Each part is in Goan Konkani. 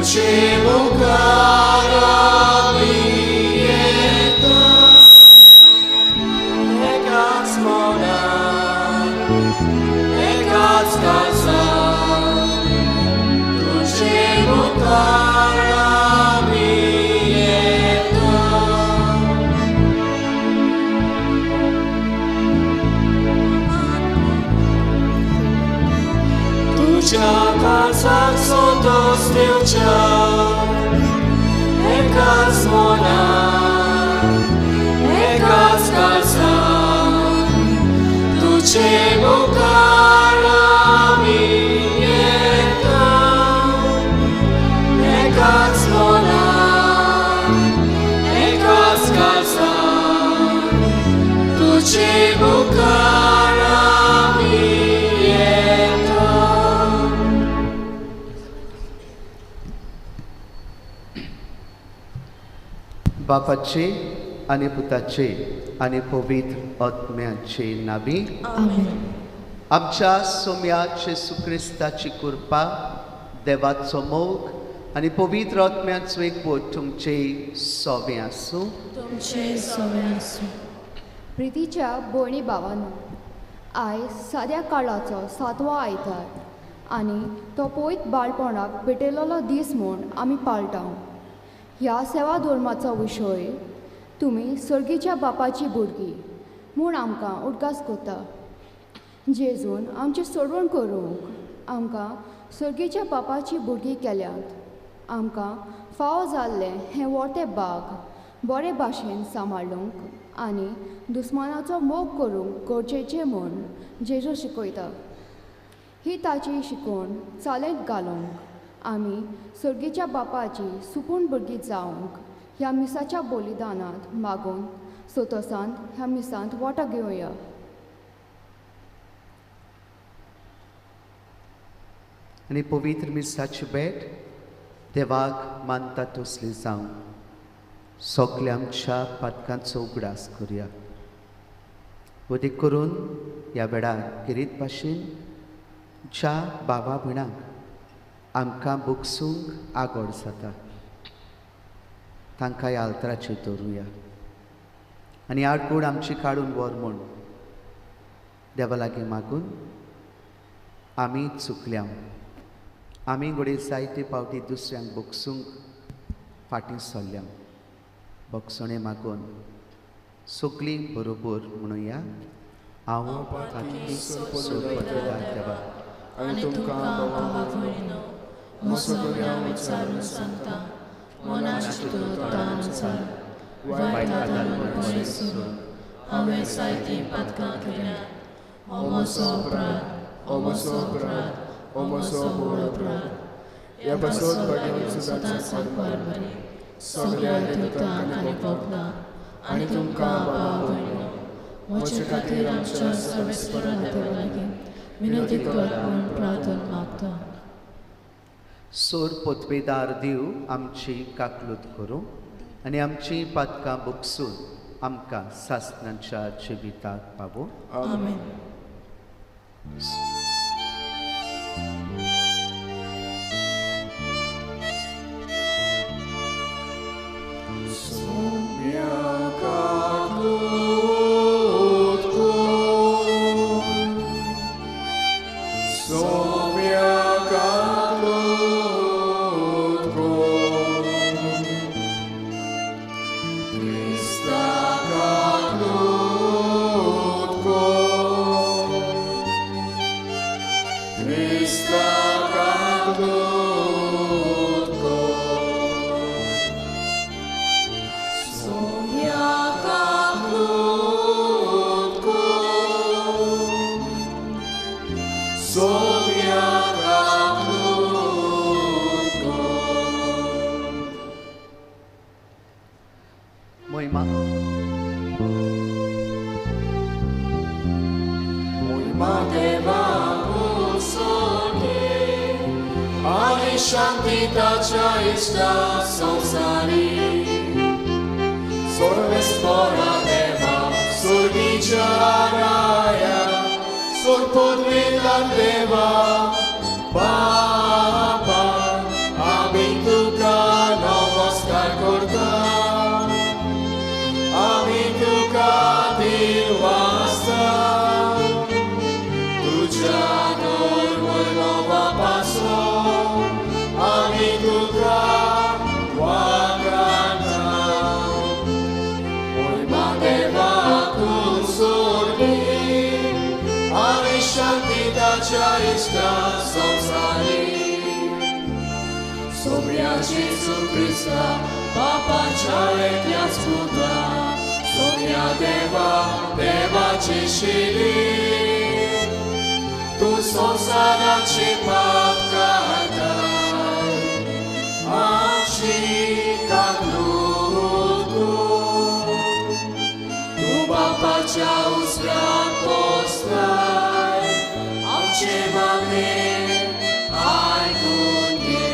तुजे मुखार आमी येता एकाच मनान एकाच काळजान तुजे मुखार आमी येता. तुज्या काळजाक संतोस दिवच्या एकाच मनान एकाच काळजान तुजे मुखार आमी येता एकाच मनान एकाच काळजान तुजे मुखार आमी येता. बापाचे आनी पुताचे आनी पवित्र आत्म्याचे नावी. आमेन. आमच्या सोम्या जेसू क्रिस्ताची कृपा, देवाचो मोग आनी पवित्र आत्म्याचो एकवट तुमचे सोबें आसूं. तुमचे सोवे आसूं. प्रितीच्या भयणी भावांनो, आयज साद्या काळाचो सातवो आयतार आनी तो पयत बाळपणाक भेटयलेलो दीस म्हूण आमी पाळटा. ह्या सेवा धर्माचो विशय तुमी सर्गीच्या बापाची भुरगीं म्हूण आमकां उडगास करता. जेजून आमचें सोडवण करूंक आमकां सर्गीच्या बापाची भुरगीं केल्यात. आमकां फावो जाल्लें हें वोटें बाग बरे भाशेन सांबाळूंक आनी दुस्मानाचो मोग करूंक गरजेचें म्हूण जेजू शिकयता. ही ताची शिकवण चालेंत घालूंक आमी सर्गीच्या बापाची सुपूण भुरगीं जावंक ह्या मिसाच्या बलिदानांत मागून सोतोसान ह्या मिसांत वांटो घेवया. आनी पवित्र मिसाची भेट देवाक मानता तसली जावं. सगल्या आमच्या पातकांचो उगडास करुया. वदीक करून ह्या वेळार गिरीत भाशेन ज्या बाबा भयणांक आमकां बुकसूंक आगोड जाता तांकां ह्या आल्तराचेर दवरुया आनी आडकूड आमची काडून व्हर म्हूण देवा लागीं मागून आमी चुकल्या. आमी घडये जायते फावटी दुसऱ्यांक बोगसूंक फाटीं सरल्या. बोगसणें मागून सगळीं बरोबर म्हणुया. हांव पातकी सोदपता देवा आनी तुमकां भावा भयणीनो म्हजो गुन्यांव विचारून सांगता, मनाची तानुसार वायट आदारून पयस सोडून हांवें जायतीं पातकां केल्यांत. हो म्हजो अपराध, हो म्हजो अपराध, हो म्हजो व्हड अपराध. ह्या पासत भगिनी सुद्दां सांगपार बरी सगळ्या देवतांक आनी भोगनाक आनी तुमकां भावा भयणीनो म्हजे खातीर आमच्या सर्वेस्परा देवा लागीं विनोदी कर म्हूण प्रार्थना मागता. सोर पोतवेदार दिव आमची काकलूत करूं आनी आमची पातकां बुकसून आमकां सासणाच्या जिविताक पावो. आमेन. Sorpodvitar deva, Baba, आमी तुका पिताच्या इश्टा संवसारी सोम्या जेजू क्रिस्ता बापाच्या एकल्याच पुता सोम्या देवा देवाची शिरी तूं संवसाराची पाप काडटाय आमची काकलूत कर. तूं बापाच्या उजव्याक बसलाय आमचे मागणें आयकून घे.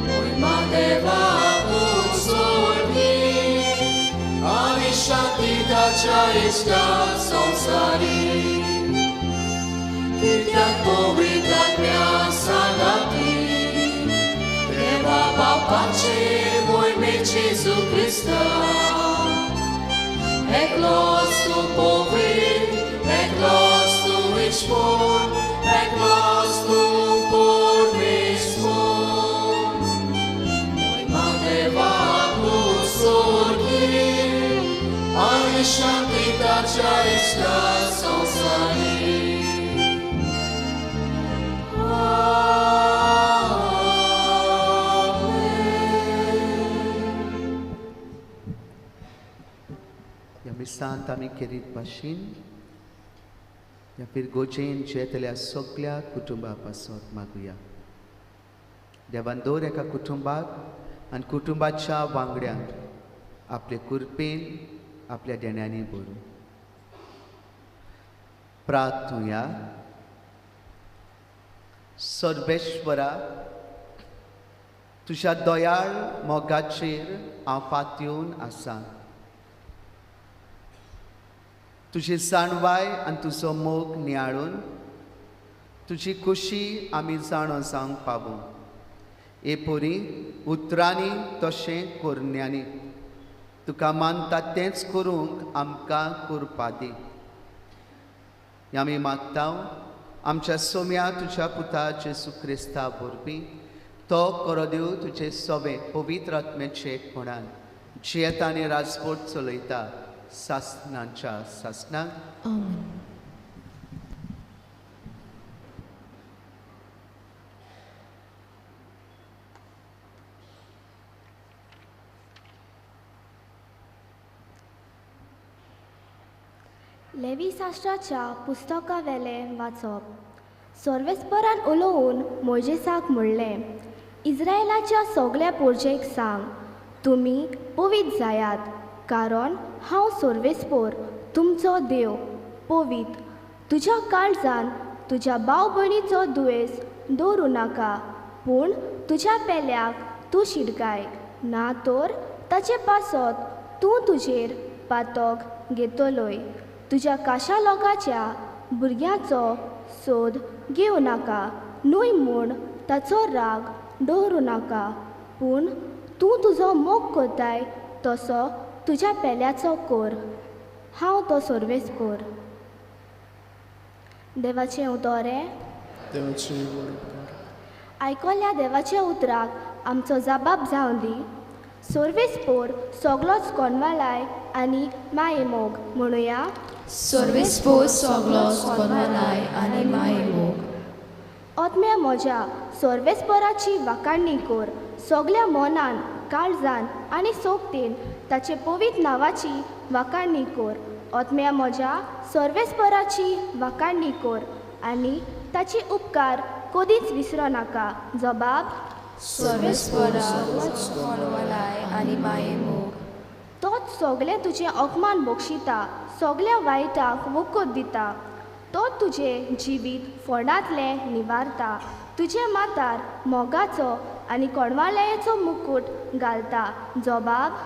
मोहिमा देवा पूत सोडली आनी शांती ताच्या इश्टा संवसारी कित्याक पवित्र आत्म्या सांगाती देवा बापाचे मोहिमे जेजू क्रिस्ता एकलोच तूं पवित्र एकलोच तूं ईश्वर एकलोच तूं परमेश्वर मोहिमा देवा पूत सोडली आनी शांती ताच्या इश्टा संवसारी. ह्या मिसांत आमी केरीत भाशेन ह्या फिरगोजेन जेतल्या सगल्या कुटुंबा पासत मागुया. देवान दर एका कुटुंबाक आनी कुटुंबाच्या वांगड्यांक आपले कृपेन आपल्या देण्यांनी भरूं. प्रार्थुया. सर्वेश्वरा तुज्या दयाळ मोगाचेर हांव पातयेवन आसा. तुजी जाणवाय आनी तुजो मोग नियाळून तुजी खुशी आमी जाणो जावंक पावूं. हे पोरी उतरांनी तशें करण्यांनी तुका मानता तेंच करूंक आमकां करपा दी. आमी मागता आमच्या सोम्या तुज्या पुता जेजू क्रिस्ता वरवीं तो करो देव तुजे सोबे पवित्र आत्म्याचे कोणान जियेता आनी राजपोट चलयता सासनाच्या सासनाक. आमेन. लेवी शास्त्राच्या पुस्तकावेलें वाचप. सर्वेस्परान उलोवन मोयजेसाक म्हणलें, इस्रायलाच्या सगल्या पोरजेक सांग, तुमी पवित्र जायात, कारण हांव सर्वेस्पोर तुमचो देव पवित्र. तुज्या काळजान तुज्या भाव भयणीचो दुयेंस दवरूं नाका, पूण तुज्या पेल्याक तूं शिडकाय, ना तर ताचे पासत तूं तुजेर पातक घेतलोय. तुज्या काशा लोकाच्या भुरग्याचो सोद घेवं नाका, न्हय म्हूण ताचो राग दवरूं नाका, पूण तूं तुजो मोग करताय तसो तुज्या पेल्याचो कोर. हांव तो सर्वेस्पोर. देवाचें उतर देवाची व्हडवीक. आयकल्या देवाच्या उतराक आमचो जबाब जावं दी. सर्वेस्पोर सगलोच कोनवालाय आनी मायेमोग म्हणुया. सर्वेस्पोर सगलोच कोनवालाय आनी मायेमोग. आत्म्या म्हज्या सर्वेस्पोराची वाखाणणी कर. सगल्या मनान काळजान आनी सोगतेन ताचे पवित्र नांवाची वाखाणणी कर. आत्म्या म्हज्या सर्वेस्पोराची वाखाणणी कर आनी ताचे उपकार कदीच विसरो नाका. जबाब सर्वेस्पोरा कोनवालाय आनी मायेमोग. तोच सगळें तुजें अपमान बक्षिता, सगल्या वायटाक वखद दिता. तो तुजें जिवीत फोंडांतलें निवारता, तुजे मातार मोगाचो आनी कोणवालयाचो मुकूट घालता. जबाब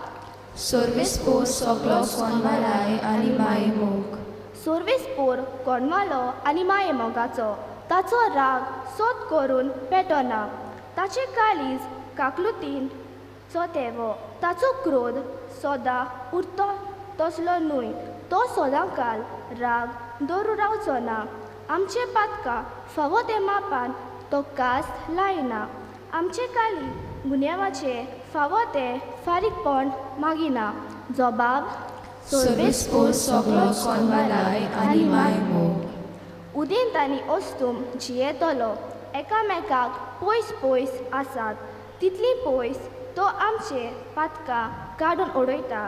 सर्वेस्पोर सगलोच कोनवालाय आनी मायेमोग. सर्वेस्पोर कोणवालो आनी मायेमोगाचो. ताचो राग सोद करून पेटना, ताचें काळीज काकलुतीन चोतेवो. ताचो क्रोध सदां उरतो तसलो न्हय, तो सदां काल राग दवरून रावचो ना. आमचे पातकां फावो ते मापान तो कास लायना, आमचे काली गुन्यांवाचें फावो तें फारीकपण मागिना. जबाब सर्वेस्पोर सगलोच कोनवालाय आनी मायेमोग. उदेंत आनी अस्तूम जियेतलो एकामेकाक पयस पयस आसात तितली पयस तो आमचे पातकां काडून उडयता.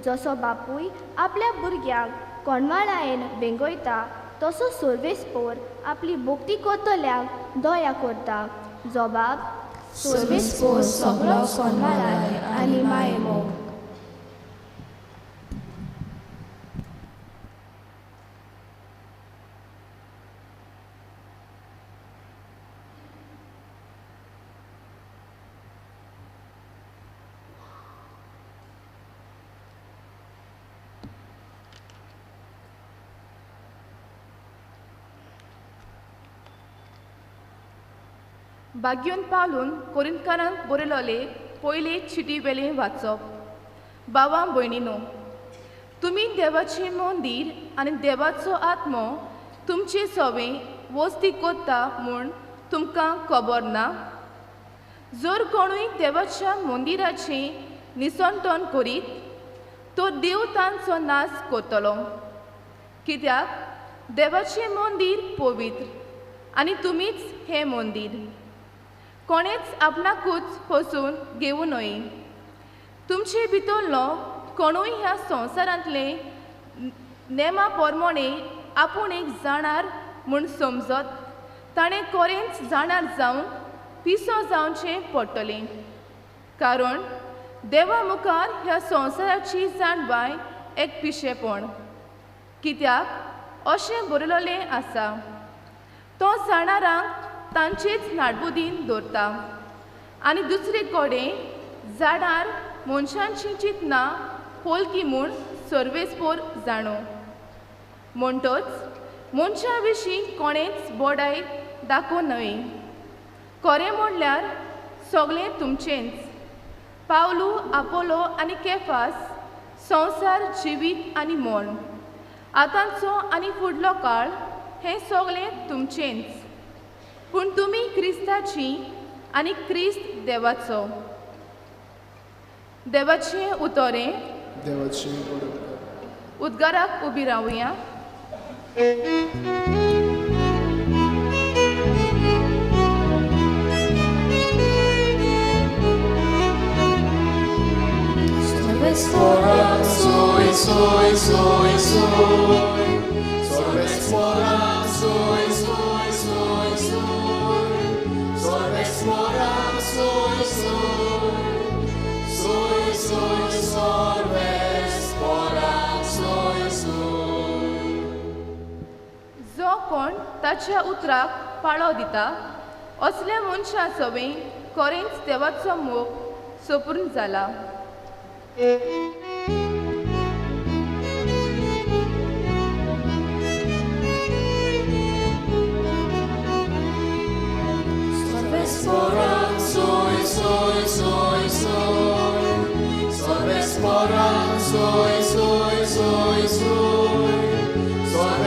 जसो बापूय आपल्या भुरग्यांक कोणवाळायेन वेंगयता तसो सर्वेस्पोर आपली भक्ती करतल्यांक दया करता. जबाब सर्वेस्पोर सगळो कोणवाळाय आनी मायेमोग. बाग्यून पावलून कोरिंतकारांक बरयलोले पयले चिटी वेलें वाचप. बाबा भयणीनो, तुमी देवाचें मंदीर आनी देवाचो आत्मो तुमचे सवे वस्ती कोत्ता म्हूण तुमकां खबर ना? जर कोणूय देवाच्या मंदिराचें निसंटन करीत तो देव तांचो नाश करतलो, कित्याक देवाचें मंदीर पवित्र आनी तुमीच हें मंदीर. कोणेच आपणाकूच फसून घेवं न्हय. तुमचे भितरलो कोणूय ह्या संवसारांतले नेमा प्रमाणे आपूण एक जाणार म्हूण समजत ताणें कोरेंच जाणार जावंक पिसो जावचें पडटलें, कारण देवा मुखार ह्या संवसाराची जाणवाय एक पिशेपण. कित्याक अशें बरयलें आसा, तो जाणारांक तांचेच नाडबुदीन दवरता आनी दुसरे कडेन झाडार मनशांची चिंतनां पोलकी म्हूण सर्वेस्पोर जाणो. म्हणटच मनशां विशीं कोणेच बोडाय दाखोवं न्हय. खरें म्हणल्यार सगळें तुमचेंच. पावलू, आपोलो आनी केफास, संवसार, जिवीत आनी मर्ण, आतांचो आनी फुडलो काळ, हें सगळें तुमचेंच. पूण तुमी क्रिस्ताची आनी क्रिस्त देवाचो. देवाचें उतरें उद्गाराक उबी रावया. Soy, soy, soy, soy. Soy, soy, soy, soy. Soy, soy. Soy, soy, soy, soy. जो कोण ताच्या उतराक पाळो दिता असल्या मनशां सवें कोरेंच देवाचो मोग सोपूर्ण जाला. Soy, soy, soy, soy. Soy, soy, soy, soy. Soy,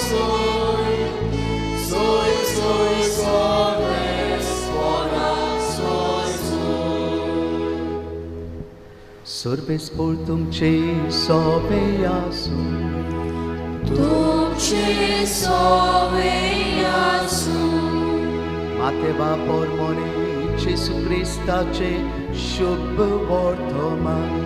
soy. Soy, soy, soy, soy. सर्वेस्पोर तुमचे सोबे आसूं. तुमचे सोबे आसूं. मातेवा पोरमोने जेसू क्रिस्ताचे शुभ वर्तमान.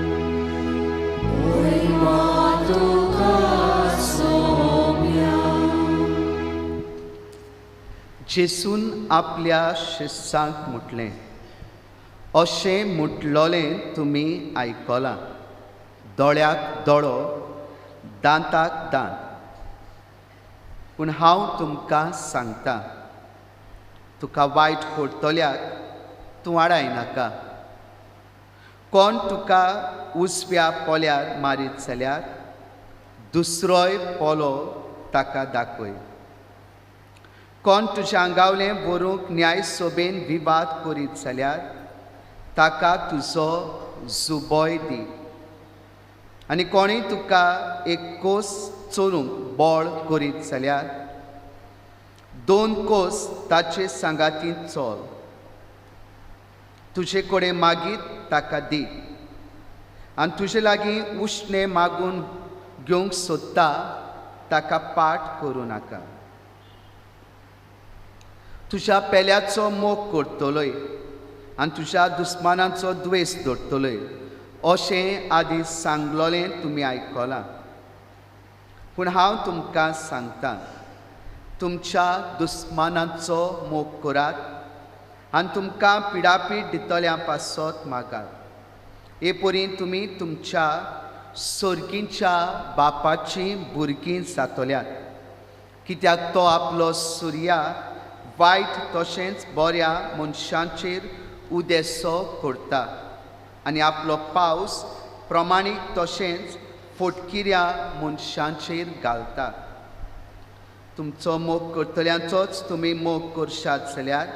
जेसून आपल्या शिस्सांक म्हटलें, अशें म्हटलोलें तुमी आयकलां, दोळ्याक दोळो, दांताक दांत. पूण हांव तुमकां सांगता, तुका वायट करतल्याक तूं आडायनाका. कोण तुका उजव्या पोल्यार मारीत जाल्यार दुसरोय पोलो ताका दाखय. कोण तुज्या आंगावलें व्हरूंक न्याय सोबेन विवाद करीत जाल्यार ताका तुजो जुबोय दी. आनी कोणूय तुका एक कोस चोरूंक बळ करीत जाल्यार 2 कोस ताचे सांगाती चल. तुजे कडेन मागीत ताका दी आनी तुजे लागीं उश्णें मागून घेवंक सोदता ताका पाठ करूं नाका। तुज्या पेल्याचो मोग करतलोय आनी तुज्या दुस्मानाचो द्वेस दवरतलोय अशें आदी सांगलोलें तुमी आयकलां। पूण हांव तुमकां सांगता, तुमच्या दुस्मानाचो मोग करात आनी तुमकां पिडापीड दितल्या पासत मागात। हे परी तुमी तुमच्या सोर्गींच्या बापाची भुरगीं जातल्यात, कित्याक तो आपलो सुर्या वायट तशेंच बऱ्या मनशांचेर उदेसो करता आनी आपलो पावस प्रमाणीक तशेंच फोटकिऱ्या मनशांचेर घालता। तुमचो मोग करतल्यांचोच तुमी मोग करशात जाल्यार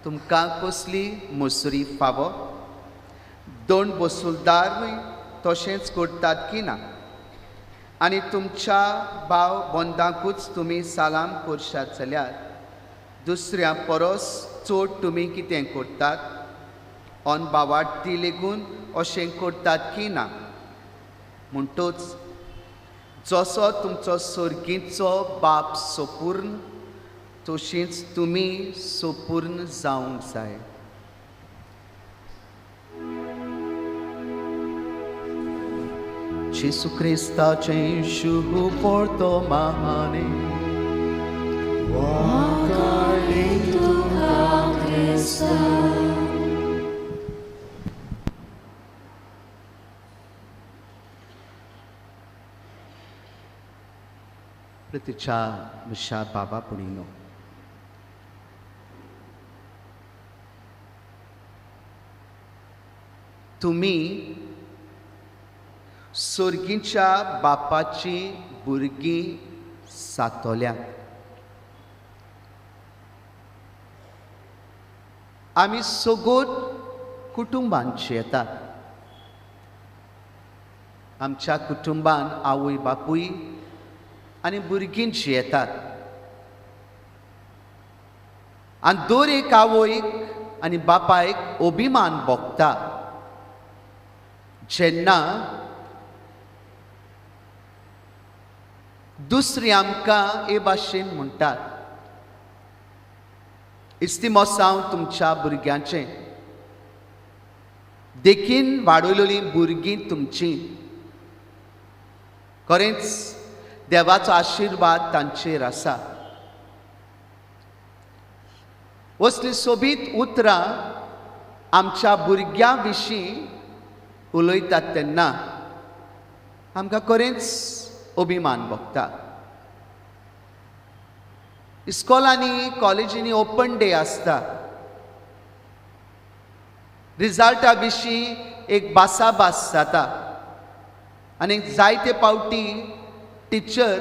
तुमकां कसली मजुरी फावो? दोन बसुलदारूय तशेंच करतात की ना? आनी तुमच्या भाव बंदांकूच तुमी सलाम करशात जाल्यार दुसऱ्या परस चड तुमी कितें करतात? अनभावार्थी लेगून अशें करतात की ना? म्हणटूच जसो तुमचो सर्गीचो बाप सोपूर्ण तशींच तुमी सोपूर्ण जावंक जाय। जेजू क्रिस्ताचें शुभ वर्तमाने। प्रतिच्या मिशा बाबा पुणिनो, तुमी सोर्गीच्या बापाची भुरगीं जातल्यात। आमी सगोट कुटुंबांची येतात। आमच्या कुटुंबान आवय बापूय आनी भुरगींची येतात आनी दर एक आवयक आनी बापायक अभिमान भोगता जेन्ना दुसरी आमकां हे भाशेन म्हणटात, इस्तिमोसांव तुमच्या भुरग्यांचें, देखीन वाडयलेलीं भुरगीं तुमचीं। खरेंच देवाचो आशिर्वाद तांचेर आसा। असलीं सोबीत उतरां आमच्या भुरग्यां विशीं उलयतात तेन्ना आमकां खरेंच अभिमान भोगता। इस्कॉलांनी कॉलेजींनी ओपन डे आसता, रिजल्टा विशीं एक भासाभास जाता आनी जायते पावटी टिचर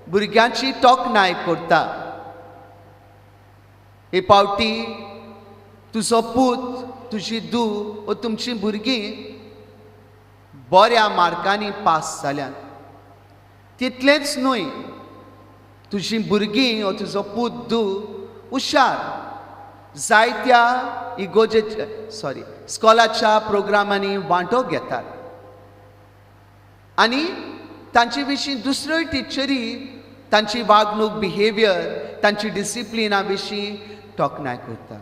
भुरग्यांची तोखणाय करता। हे पावटी तुजो पूत, तुजी धूव वो तुमची भुरगीं बऱ्या मार्कांनी पास जाल्यात, तितलेंच न्हय तुजी भुरगीं वो तुजो पूत धूव हुशार, जायत्या इगोजेच्या सॉरी स्कॉलाच्या प्रोग्रामांनी वांटो घेतात आनी तांचे विशीं दुसऱ्यो टिचरी तांची वागणूक, बिहेवियर, तांची डिसिप्लिना विशीं तोखणाय करता।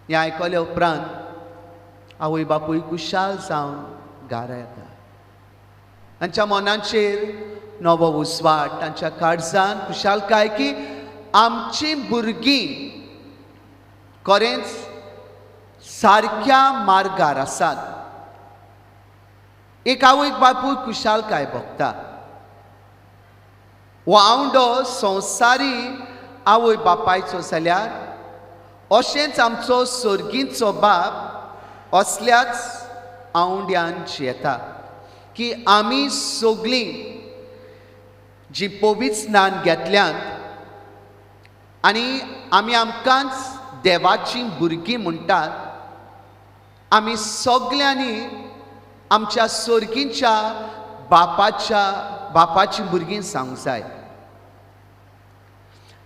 हें आयकल्या उपरांत आवय बापूय खुशाल जावन घरा येता। तांच्या मनाचेर नवो उजवाड, तांच्या काळजान खुशालकाय की आमची भुरगीं खरेंच सारक्या मार्गार आसात। एक आवयक बापूय खुशालकाय भोगता। हो आवंडो संवसारी आवय बापायचो जाल्यार अशेंच आमचो सर्गीचो बाप असल्याच आवंड्यान जियेता की आमी सगळीं जी पवित्र स्नान घेतल्यांत आनी आमी आमकांच देवाची भुरगीं म्हणटात, आमी सगळ्यांनी आमच्या सर्गीच्या बापाच्या बापाची भुरगीं सांगूंक जाय।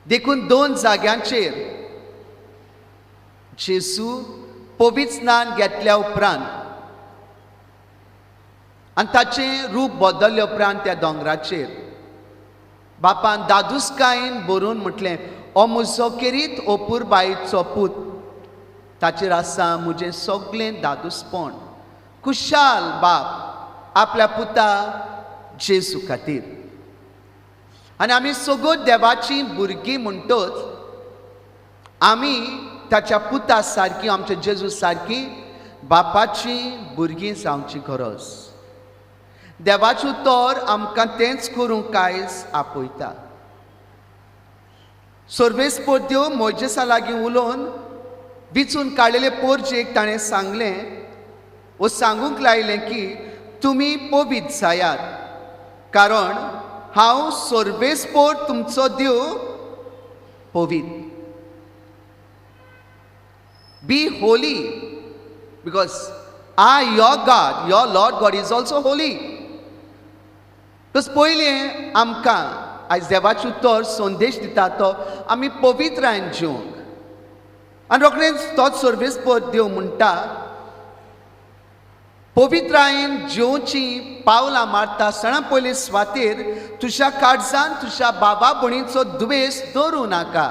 देखून दोन जाग्यांचेर जेजू पवित्र स्नान घेतल्या उपरांत आनी ताचें रूप बदलल्या उपरांत त्या दोंगराचेर बापान दादूसकायेन बरोवन म्हटलें, ओ म्हजो केरीत ओपुरबायेचो पूत, ताचेर आसा म्हजें सगळें दादूसपण. खुशाल बाप आपल्या पुता जेजू खातीर. आनी आमी सगळ्यो देवाची भुरगीं म्हणटच आमी ताच्या पुता सारकी, आमच्या जेजू सारकी बापाची भुरगीं जावची गरज. देवाचें उतर आमकां तेंच करूंक आयज आपयता. सर्वेस्पोर देव मोयजेसा लागीं उलोवन विचून काडलेले पोरजेक ताणें सांगलें वो सांगूंक लायलें की तुमी पवित्र जायात, कारण हांव सर्वेस्पोर तुमचो देव पवित्र. Be holy because I your God, your Lord God is also holy. तस पयलें आमकां आयज देवाचें उतर संदेश दिता तो आमी पवित्रायेन जिवंक. आनी रोखडेंच तोच सर्वेस्पोर देव म्हणटा, पवित्रायेन जिवची पावलां मारता आसतना पयले सुवातेर तुज्या काळजान तुज्या बाबा भयणीचो दुवेस दवरूं नाका.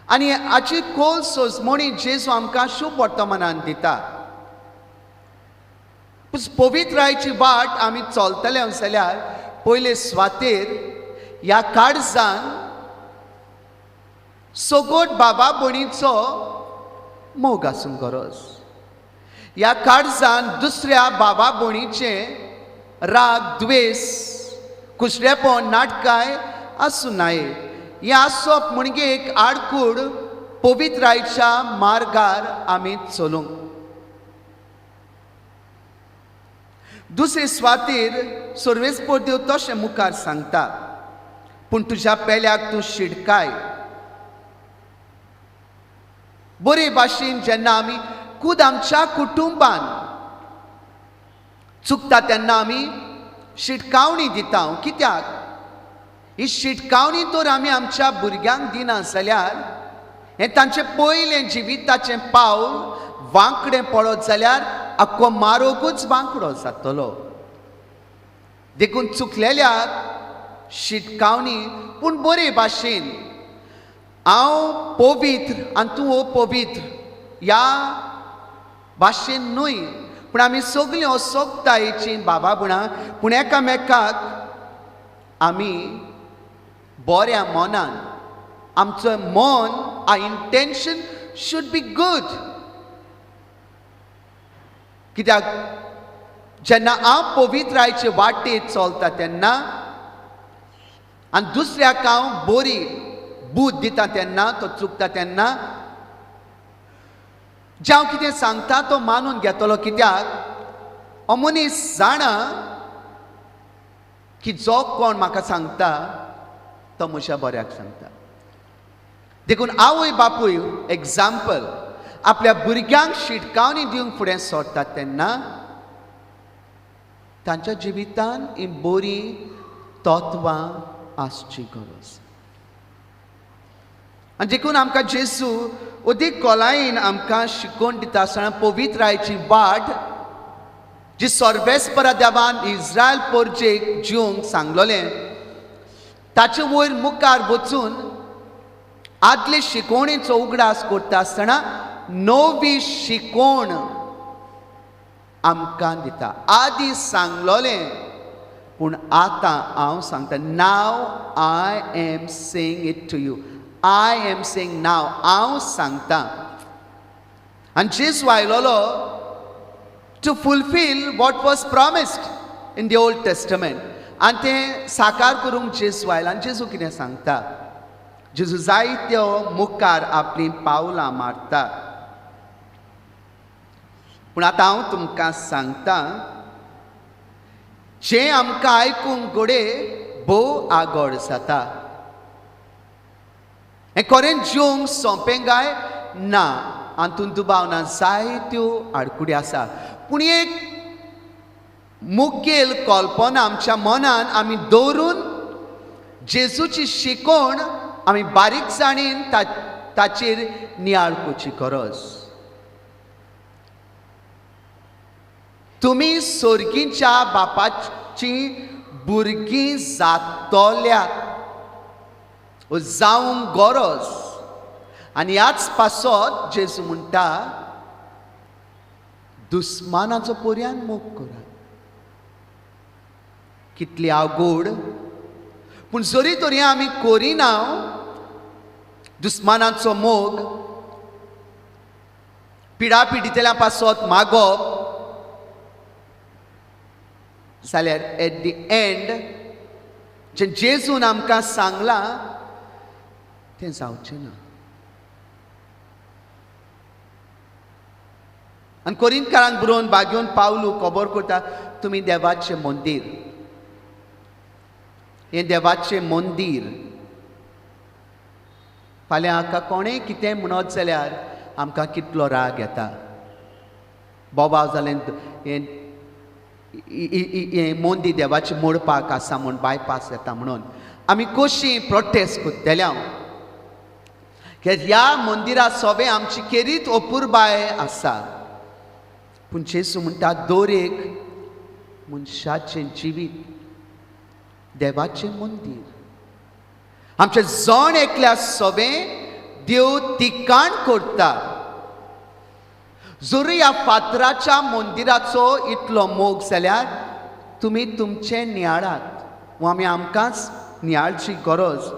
आनी हाची खोल सोजमणी जेजू आमकां शुभ वर्तमानान दिता. पवित्रायेची वाट आमी चलतले जाल्यार पयले सुवातेर ह्या काळजान सगट बाबा भयणीचो मोग आसूंक गरज. ह्या काळजान दुसऱ्या बाबा भयणीचे राग, द्वेस, कुसरेपण, नाटकाय आसूं नये. हें आसप म्हणजे एक आडकूड पवित्रायेच्या मार्गार आमी चलूंक. दुसरे सुवातेर सर्वेस्पोर देव तशें मुखार सांगता, पूण तुज्या पेल्याक तूं शिडकाय. बरे भाशेन जेन्ना आमी खूद आमच्या कुटुंबान चुकता तेन्ना आमी शिटकावणी दिता. कित्याक ही शिटकावणी तर आमी आमच्या भुरग्यांक दिना जाल्यार हें तांचें पयलें जिविताचें पावल वांकडें पडत जाल्यार आख्खो मारोगूच वांकडो जातलो. देखून चुकलेल्याक शिटकावणी पूण बरे भाशेन, हांव पवित्र आनी तूं अपवित्र ह्या भाशेन न्हय, पूण आमी सगळीं असोगतायेचीं बाबा भयणां, पूण एकामेकाक आमी बऱ्या मनान, आमचो मन, our intention should be good. कित्याक जेन्ना हांव पवित्रायेचे वाटेर चलता तेन्ना आनी दुसऱ्याक हांव बरी बूद दिता तेन्ना, तो चुकता तेन्ना जें हांव कितें सांगता तो मानून घेतलो. कित्याक हो मनीस जाणा की जो कोण म्हाका सांगता तो म्हज्या बऱ्याक सांगता. देखून आवय बापूय एग्जाम्पल आपल्या भुरग्यांक शिटकावणी दिवंक फुडें सरतात तेन्ना तांच्या जिवितान ही बरी तत्वां आसची गरज. आनी देखून आमकां जेजू अदीक खोलायेन आमकां शिकोवन दिता आसतना पवित्रायेची वाट जी सर्वेस्परा देवान इस्रायल पोरजेक जिवंक सांगलोलें ताचे वयर मुखार वचून आदले शिकवणेचो उगडास करता आसतना नवी शिकवण आमकां दिता. आदी सांगलोलें पूण आतां हांव सांगता, now I am saying it to you, I am saying now, हांव सांगता. आनी जेजू आयलोलो to fulfil what was promised in the Old Testament, आनी तें साकार करूंक जेजू आयलो. आनी जेजू कितें सांगता, जेजू जायत्यो मुखार आपलीं पावलां मारता. पूण आतां हांव तुमकां सांगता, जें आमकां आयकूंक घडये भोव आगोड जाता, हें खरें जिवंक सोंपें काय ना, हातूंत दुबाव ना, जायत्यो आडकुडी आसा. पूण एक मुखेल कल्पना आमच्या मनान आमी दवरून जेजूची शिकवण आमी बारीकसाणेन ताचेर नियाळ करची गरज. तुमी सोर्गीच्या बापाची भुरगीं जातल्यात जावंक गरज. आनी ह्याच पासत जेजू म्हणटा दुस्मानाचो पर्यान मोग करात. कितली आवगूड, पूण जरी तरी आमी करिना दुस्मानाचो मोग, पिडा पिडितल्या पासत मागप जाल्यार एट the and जें जेजून आमकां सांगलां तें जावचें ना. आनी कोरिंतकारांक बरोवन बागेवन पावलू खबर करता तुमी देवाचें मंदीर, हें देवाचें मंदीर. फाल्यां हाका कोणें कितें म्हणत जाल्यार आमकां कितलो राग येता. बोबाव जालें हें हें मंदीर देवाचें मोडपाक आसा म्हूण बायपास येता म्हणून आमी कशी प्रोटेस्ट करतले हांव. कित्याक ह्या मंदिरा सोबें आमची खेरीत अपुरबाय आसा. पूण जेजू म्हणटा दर एक मनशाचें जिवीत देवाचें मंदीर. आमचें जण एकल्या सोबें देव तिकाण करता. जरी ह्या फातराच्या मंदिराचो इतलो मोग जाल्यार तुमी तुमचें नियाळात वा आमी आमकांच नियाळची गरज.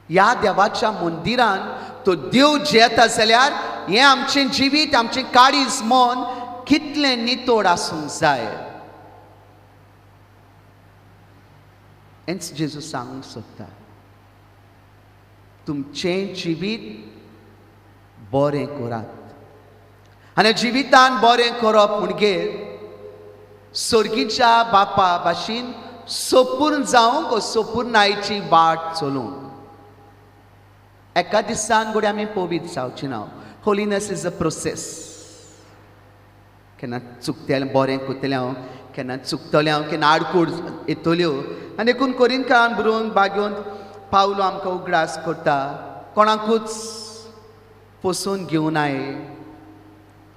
ह्या देवाच्या मंदिरान तो देव जियेता जाल्यार हें आमचें जिवीत, आमचें काळीज, मन कितलें नितोड आसूंक जाय. हेंच जेजू सांगूंक सोदता, तुमचें जिवीत बरें करात. आनी जिवितान बरें करप म्हणगेर सर्गीच्या बापा भाशेन सोपूर्ण जावंक सोपूर्णायची वाट चलूंक. एका दिसान घडये आमी पवित्र जावची ना. Holiness is a process. केन्ना चुकतलें बरें करतलें हांव, केन्ना चुकतलें हांव, केन्ना आडकूड येतल्यो. आनी देखून कोरिंतकारान बरोवन बागेवन पावलो आमकां उगडास करता कोणाकूच पोसून घेवनाय.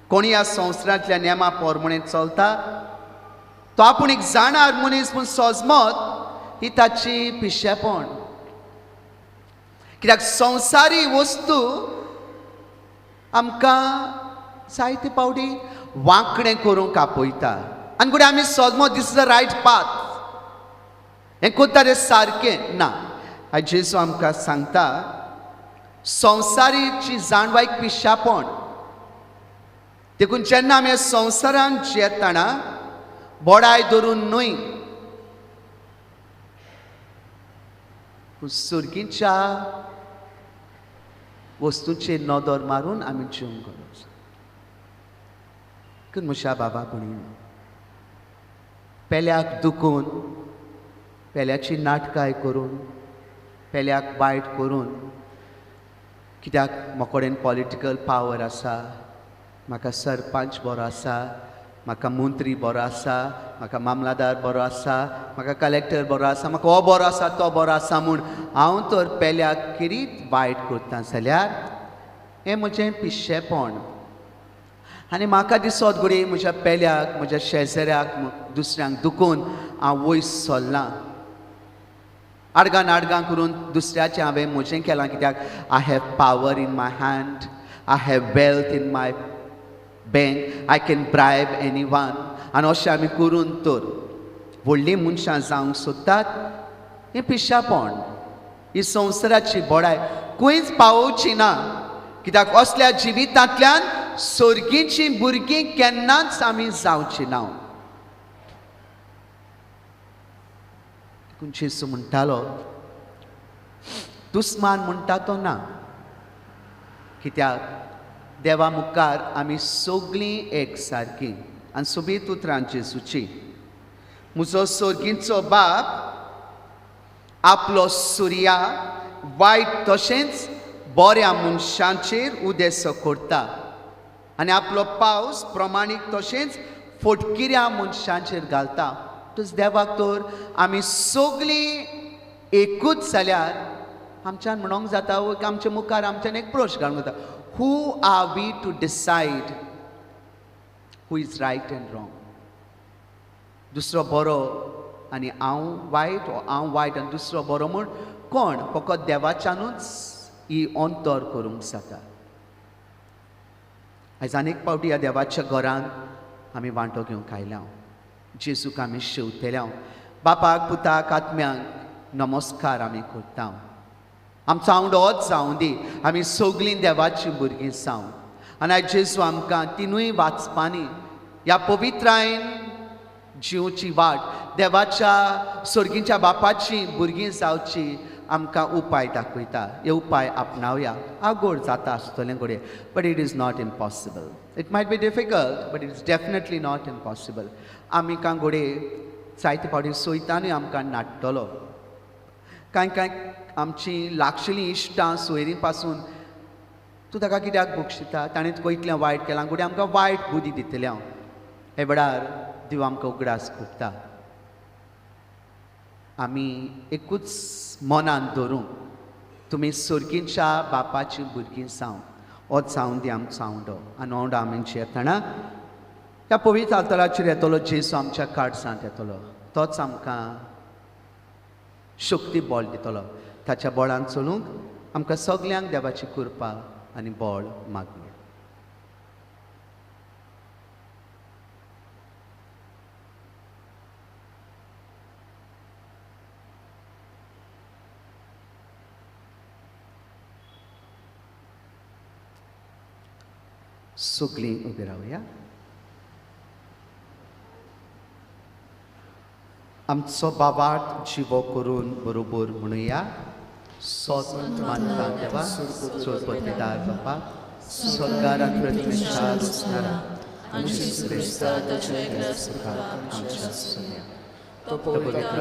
कोणी ह्या संवसारांतल्या नेमा प्रमाणे चलता तो आपूण एक जाणार मनीस पूण सोजमत ही ताची पिशेपण. कित्याक संवसारी वस्तू आमकां जायते पावटी वांकडें करूंक आपयता. आनी घडये आमी सोजमत this is the right path, हें करता तें सारकें ना. आयज जेजू आमकां सांगता संवसारीची जाणवायक पिशापण. देखून जेन्ना आमी संवसारान जियेतना बोडाय धरून न्हय पूण सर्गीच्या वस्तूचेर नदर मारून आमी जिवंक गरज. म्हज्या बाबा भयणीनो, पेल्याक दुखून, पेल्याची नाटकाय करून, पेल्याक वायट करून, कित्याक म्हाका कडेन पॉलिटिकल पावर आसा, म्हाका सरपंच बरो आसा, म्हाका मंत्री बरो आसा, म्हाका मामलादार बरो आसा, म्हाका कलेक्टर बरो आसा, म्हाका हो बरो आसा तो बरो आसा म्हूण हांव तर पेल्याक खेरीत वायट करता जाल्यार हें म्हजें पिशेपण. आनी म्हाका दिसत घडये म्हज्या पेल्याक, म्हज्या शेजाऱ्याक, दुसऱ्यांक दुखून हांव वयर सरलां. आडगां नाडगां करून दुसऱ्याचें हांवें म्हजें केलां. कित्याक I have power in my hand, I have wealth in my bank, I can bribe any one. आनी अशें आमी करून तर व्हडलीं मनशां जावंक सोदतात. हें पिशापण, ही संवसाराची बडाय खंयच पावोवची ना. कित्याक असल्या जिवितांतल्यान सर्गीचीं भुरगीं केन्नाच आमी जावची ना. देखून जेजू म्हणटालो दुस्मान म्हणटा तो ना. कित्याक देवा मुखार आमी सगळीं एक सारकीं. आनी सोबीत उतरां जेजूची, म्हजो सर्गीचो बाप आपलो सुर्या वायट तशेंच बऱ्या मनशांचेर उदेसो करता आनी आपलो पावस प्रमाणीक तशेंच फटकिऱ्या मनशांचेर घालता. तूच देवाक तर आमी सगळीं एकूच जाल्यार आमच्यान म्हणोंक जाता, आमच्या मुखार आमच्यान एक प्रश्न घालूंक जाता, who are we to decide who is right and wrong? दुसरो बरो आनी हांव वायट, हांव वायट आनी दुसरो बरो म्हूण कोण, फकत देवाच्यानूच ही अंतर करूंक जाता. आयज आनीक फावटी ह्या देवाच्या घरांत आमी वांटो घेवंक आयल्या, जेजूक आमी शेवतेल्या, बापाक पुताक आत्म्यांक नमस्कार आमी करता. आमचो आवडोच जावं दी, आमी सगळीं देवाचीं भुरगीं जावं. आनी आयज जेजू आमकां तिनूय वाचपांनी ह्या पवित्रायन जिवची वाट, देवाच्या सर्गीच्या बापाची भुरगीं जावची आमकां उपाय दाखयता. हे उपाय आपणावया. आगोड जाता आसतलें घडये, but it is not impossible. It might be difficult but it is definitely not impossible. आमी कांय घडये जायते फावटी सोयतानूय आमकां नाडटलो. कांय कांय आमची लागशिल्लीं इश्टां सोयरीं पासून तूं ताका कित्याक बक्षिता, ताणें तुका इतलें वायट केलां, घडये आमकां वायट बुद्धी दितलें हांव. हे वेळार देव आमकां उगडास करता, आमी एकूच मनान धरूंक तुमी सर्गीच्या बापाची भुरगीं जावं. हो जावं दी आमचो आवडो. आनी आवडो आमी येतना ह्या पवित्र आल्ताराचेर येतलो जेजू आमच्या काळजांत येतलो, तोच आमकां शक्ती बळ दितलो. ताच्या बळान चलूंक आमकां सगल्यांक देवाची कृपा आनी बळ मागूया. सगळीं उबी रावया. आमचो बाबाट जिवो करून बरोबर म्हणुया. सोत मानता देवा, सोदपतीदार बापा, स्वर्गार पृथ्वीच्या रचणारा आमच्या सुन्या तो पवित्र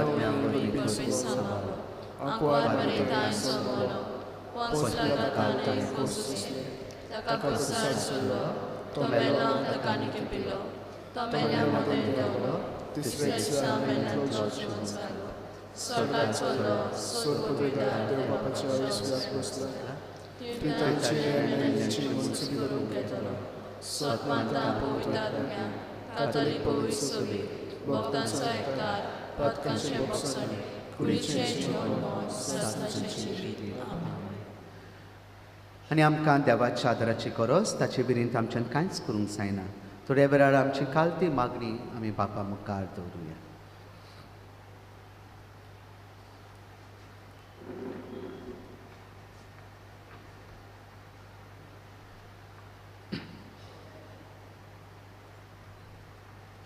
आनी आमकां देवाच्या आदाराची गरज, ताचे विरींत आमच्यान कांयच करूंक जायना. थोड्या वेळार आमची कालती मागणी आमी बापा मुखार दवरुया.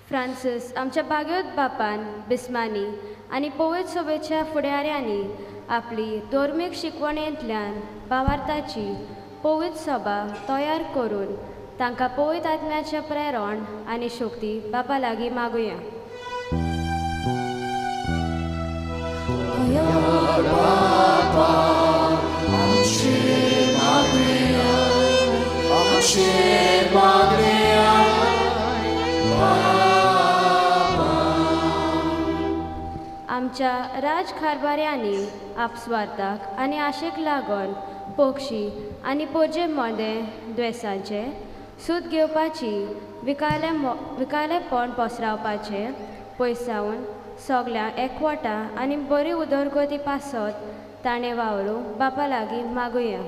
फ्रांसीस आमच्या बागेवत बापान बिस्मानी आनी पवित्र सभेच्या फुडाऱ्यांनी आपली धर्मीक शिकवणेंतल्यान भावार्थाची पवित्र सभा तयार करून तांकां पवित्र आत्म्याचें प्रेरण आनी शक्ती बापा लागीं मागुया. आमच्या राजकारभाऱ्यांनी आपस्वार्थाक आनी आशेक लागून पक्षी आनी पोजे मदें द्वेसांचें सूत घेवपाची विकालेपण पसरावपाचें पयसावन सगळ्यांक एकवटा आनी बरी उदरगती पासत ताणें वावरूं बापा लागीं मागुया.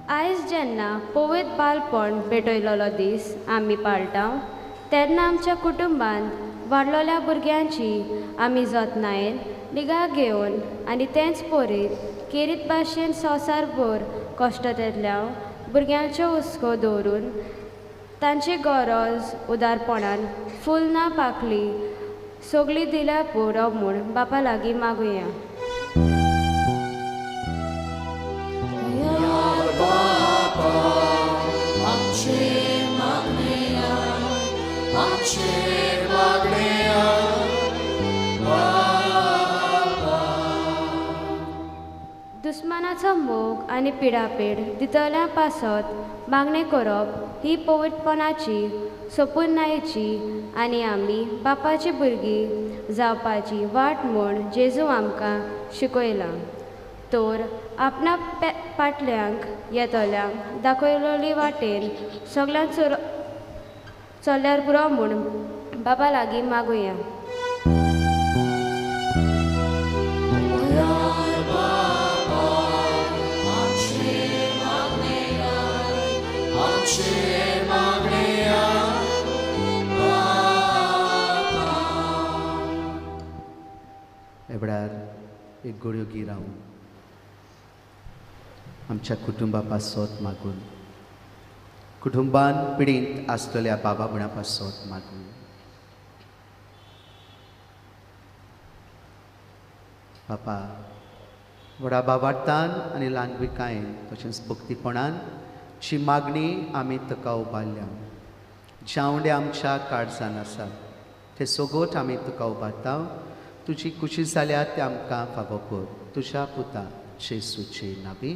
आयज जेन्ना पवित्र बालपण भेटयलेलो दीस आमी पाळटा तेन्ना आमच्या कुटुंबांत वाडलेल्या भुरग्यांची आमी जतनायेन निगा घेवन आनी तेंच परीत केरीत भाशेन संवसारभर कश्टतेतल्या भुरग्यांच्यो हुस्को दवरून तांची गरज उदारपणान फूल ना पाकली सगळी दिल्या पुरो म्हूण बापा लागीं मागुया. दुस्मनाचो कुटुंबाचो मोग आनी पिडापीड दितल्या पासत मागणें करप ही पवित्रपणाची सोपुर्णायेची आनी आमी बापाची भुरगीं जावपाची वाट म्हूण जेजू आमकां शिकयलां. तर आपणा पाटल्यांक येतल्यांक दाखयलोली वाटेन सगळ्यांक चल्ल्यार पुरो म्हूण बाबा लागीं मागुया. एवढ्यार एक गोड्यो गिरावन आमच्या कुटुंबा पासत मागून, कुटुंबान पिडींत आसलेल्या बाबा भयणा पासत मागून, बापा व्हडा बाबार्तान आनी ल्हानविकायेन तशेंच भक्तीपणान ची मागणी आमी तुका उबारल्या. जावंडे आमच्या काळजान आसा ते सोगोट आमी तुका उबारता. तुजी खुशी जाल्यार ते आमकां फावो कर. तुज्या पुता जेजूचे नांवी.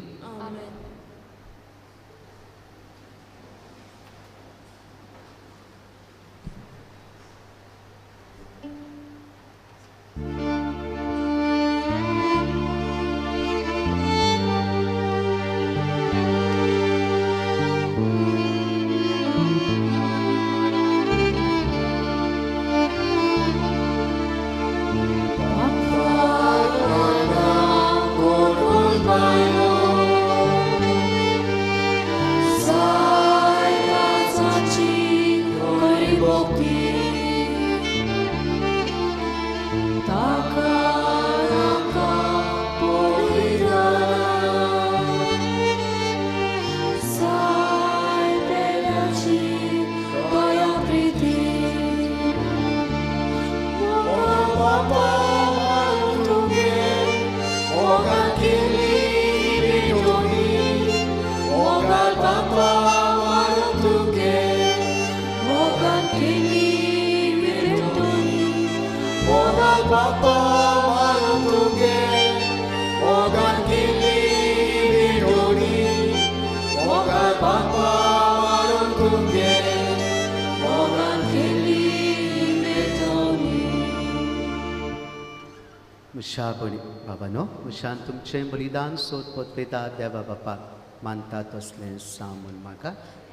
बाबानो मुशान तुमचें बलिदान सोद पोतपेता देवा बापाक मानता तसलें सामून म्हाका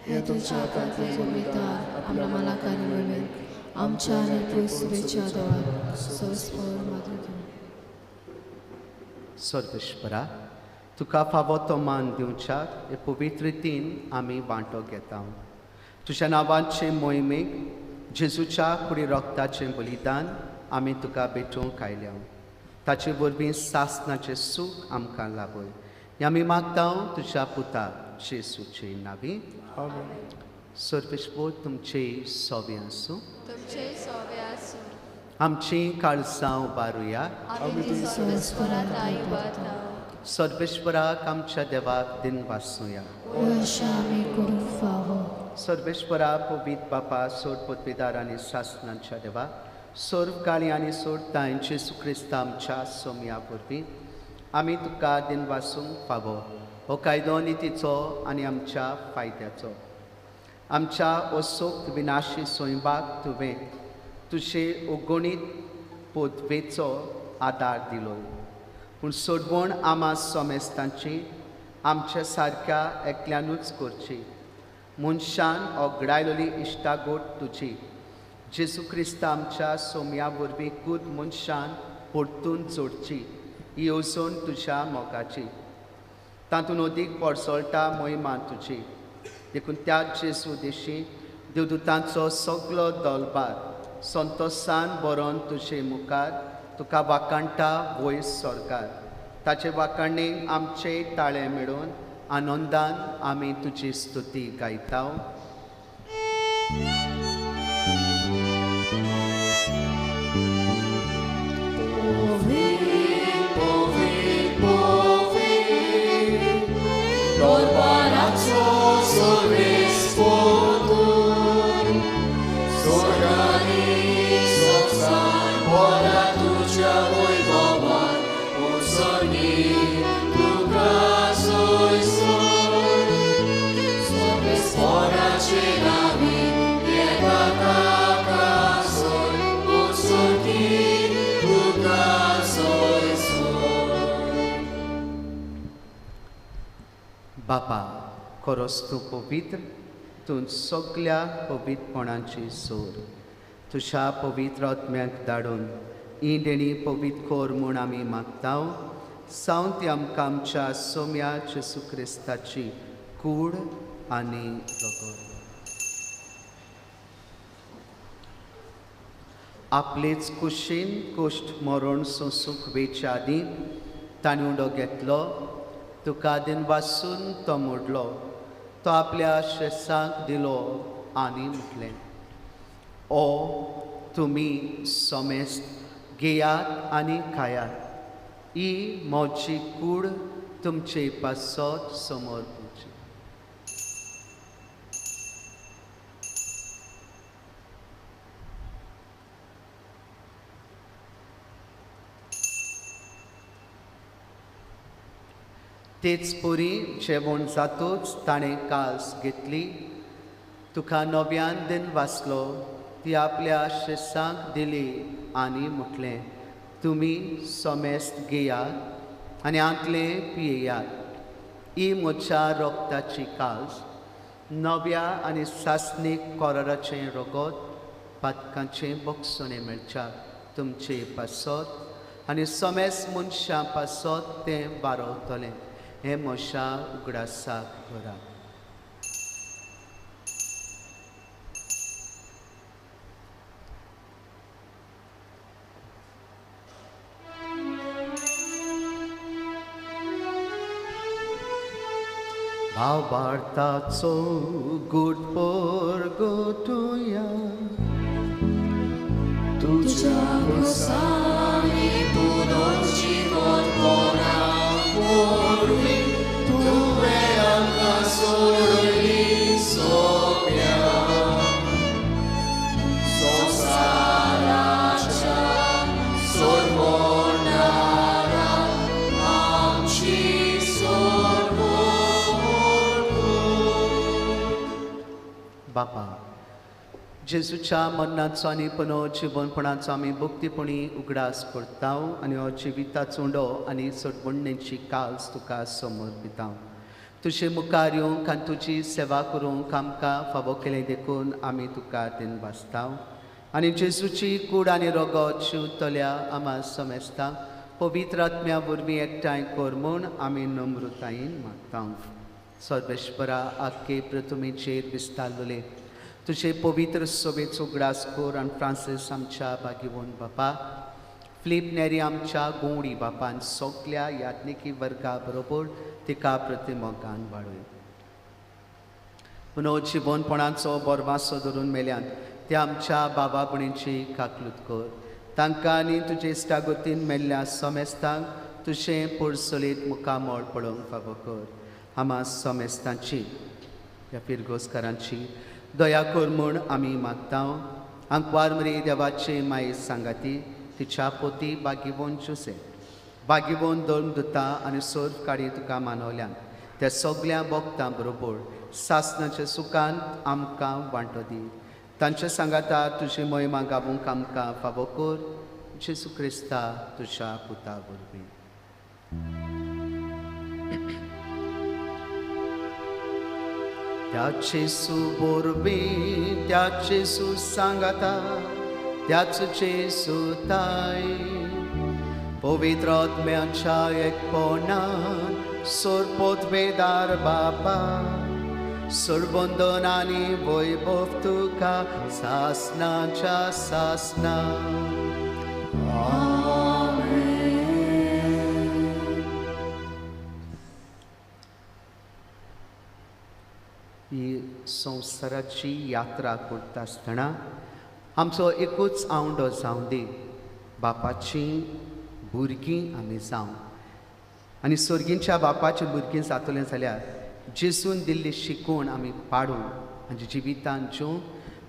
हें तुमच्या हातांतलें बलिदान आपल्या मालाकांनी वरवीं आमच्या आनी पयसुवेच्या देवाक सोंसभर मागून घेवं. सर्वेश्वरा तुका फावो तो मान दिवच्याक हे पवित्र रितीन आमी वांटो घेता. तुज्या नांवाचे मोहिमेक जेजूच्या कुडी रक्ताचें बलिदान आमी तुका भेटोवंक आयल्या. ताचे वरवीं सासनाचें सूख आमकां लाभय. हें आमी मागता तुज्या पुता जेजूचे नांवी. सर्वेश्वर तुमचे सोबे आसूं. आमची काळजां उबारुया. सर्वेश्वराक आमच्या देवाक दिन वासूया. सर्वेश्वरा पवित्र बापा सोड पदवीदार आनी सासनाच्या देवा सर्व काळी आनी सोड तांचे जेजू आमच्या सोमया वरवीं आमी तुका दिन वासूंक फावो. हो कायदो नितीचो आनी आमच्या फायद्याचो. आमच्या असोक्त विनाशी स्वयंबाक तुवें तुजे अगणीत पदवेचो आदार दिलो. पूण सोडवण आमा सोमेस्तांची आमच्या सारक्या एकल्यानूच करची. मनशान ओगडायलोली इश्टागोट तुजी जेजू क्रिस्त आमच्या सोमया वरवीं कूद मनशान परतून जोडची ही येवजण तुज्या मोगाची. तातूंत अदीक परसळटा महिमा तुजी. देखून त्या जेजू देशी देवदूतांचो सगलो दलबार संतोसान बरोवन तुजे मुखार तुका वाखाणटा वयर सरकार. ताचे वाखाणेक आमचे ताळे मेळून आनंदान आमी तुजी स्तुती गायता. तुझ्या वैभवान, ओ सर्गी तुका. बापा, खरोच तूं पवित्र, तूं सगल्या पवित्रपणाची सोर. तुज्या पवित्र आत्म्याक धाडून ही देणी पवित्र कर म्हूण आमी मागता. सावन ती आमकां आमच्या सोम्या जेजू क्रिस्ताची कूड आनी रगत. आपलेच कुशीन कुश्ट मरण सोंसूंक वेच्या आदीं ताणें उडो घेतलो, तुका दिन वासून तो मोडलो, तो आपल्या शेसांक दिलो आनी म्हटलें, ओ तुमी समेस्त घेयात आनी खायात, ही म्हजी कूड तुमचे पासत समर्पची. तेच पुरी जेवण जातूच ताणें कास घेतली, तुका नव्यान दिन वाचलो, ती आपल्या शेसांक दिली आनी म्हटलें, तुमी समेस्त घेयात आनी आंतलें पियेयात, ही म्हज्या रगताची कास, नव्या आनी सासणीक कोराराचें रगत पातकांचें बक्षणें मेळच्या तुमचे पासत आनी समेस्त मनशां पासत तें बारवतलें. हें म्हज्या उगडासाक करात. भावार्थाचो गूट परगटुया, तुज्या खुर्सांनी पुनर्जीवनपणा वरवीं तुवें आमकां सोडयली सोम्या. संवसाराच्या सोडवणारा आमची सोडवण कर. बापा, जेजूच्या मरणाचो आनी पुनर्जीवनपणाचो आमी भक्तीपणी उगडास करता आनी हो जिविताचो उंडो आनी सोडवणेची कास तुका समर्पिता. तुजे मुखार येवंक आनी तुजी सेवा करूंक आमकां फावो केलें देखून आमी तुका दिन वाचता आनी जेजूची कूड आनी रगत शिंवतल्या आमा समेस्तांक पवित्र आत्म्या वरवीं एकठांय कर म्हूण आमी नम्रतायेन मागता. सर्वेश्वरा, आख्खे प्रथमेचेर विस्तारलें तुजे पवित्र सभेचो उगडास कर आनी फ्रांसीस आमच्या बागेवन बापा, फिलीप नेरी आमच्या गोवणी बापान सगल्या याज्ञिकी वर्गा बरोबर तिका प्रतिमोगान वाडय. पुनर्जीवनपणाचो बोरवासो धरून मेल्यान ते आमच्या बाबा भयणीची काकलूत कर. तांकां आनी तुजे इश्टागतीन मेल्ल्या समेस्तांक तुजें पोरसलीत मुखामळ पळोवंक फावो कर. आमा समेस्तांची ह्या फिरगोजकारांची दया कर म्हूण आमी मागता. आंकवार मरी देवाचे माये सांगाती तिच्या पोती बागीवन जुसे बागीवन धर्मदुता आनी सोर्फ काडी तुका मानवल्यान त्या सगल्या भक्तां बरोबर सासणाच्या सुखान आमकां वांटो दी. तांच्या सांगाता तुजी मोहिमा गावूंक आमकां फावो कर. जेजू क्रिस्ता तुज्या पुता वरवीं. त्या जेजू वरवीं, त्या जेजू सांगाता, त्याच जेजू ताय पवित्र आत्म्याच्या एकपणान सोरपोतवेदार बापा, सरबंधन आनी वैभव तुका सासणाच्या सासणा. ही संवसाराची यात्रा करता आसतना आमचो एकूच आवंडो जावं दी, बापाची भुरगीं आमी जावं आनी सर्गींच्या बापाची भुरगीं जातलें जाल्यार जेजून दिल्ली शिकवण आमी पाडूं आनी जिवितान ज्यो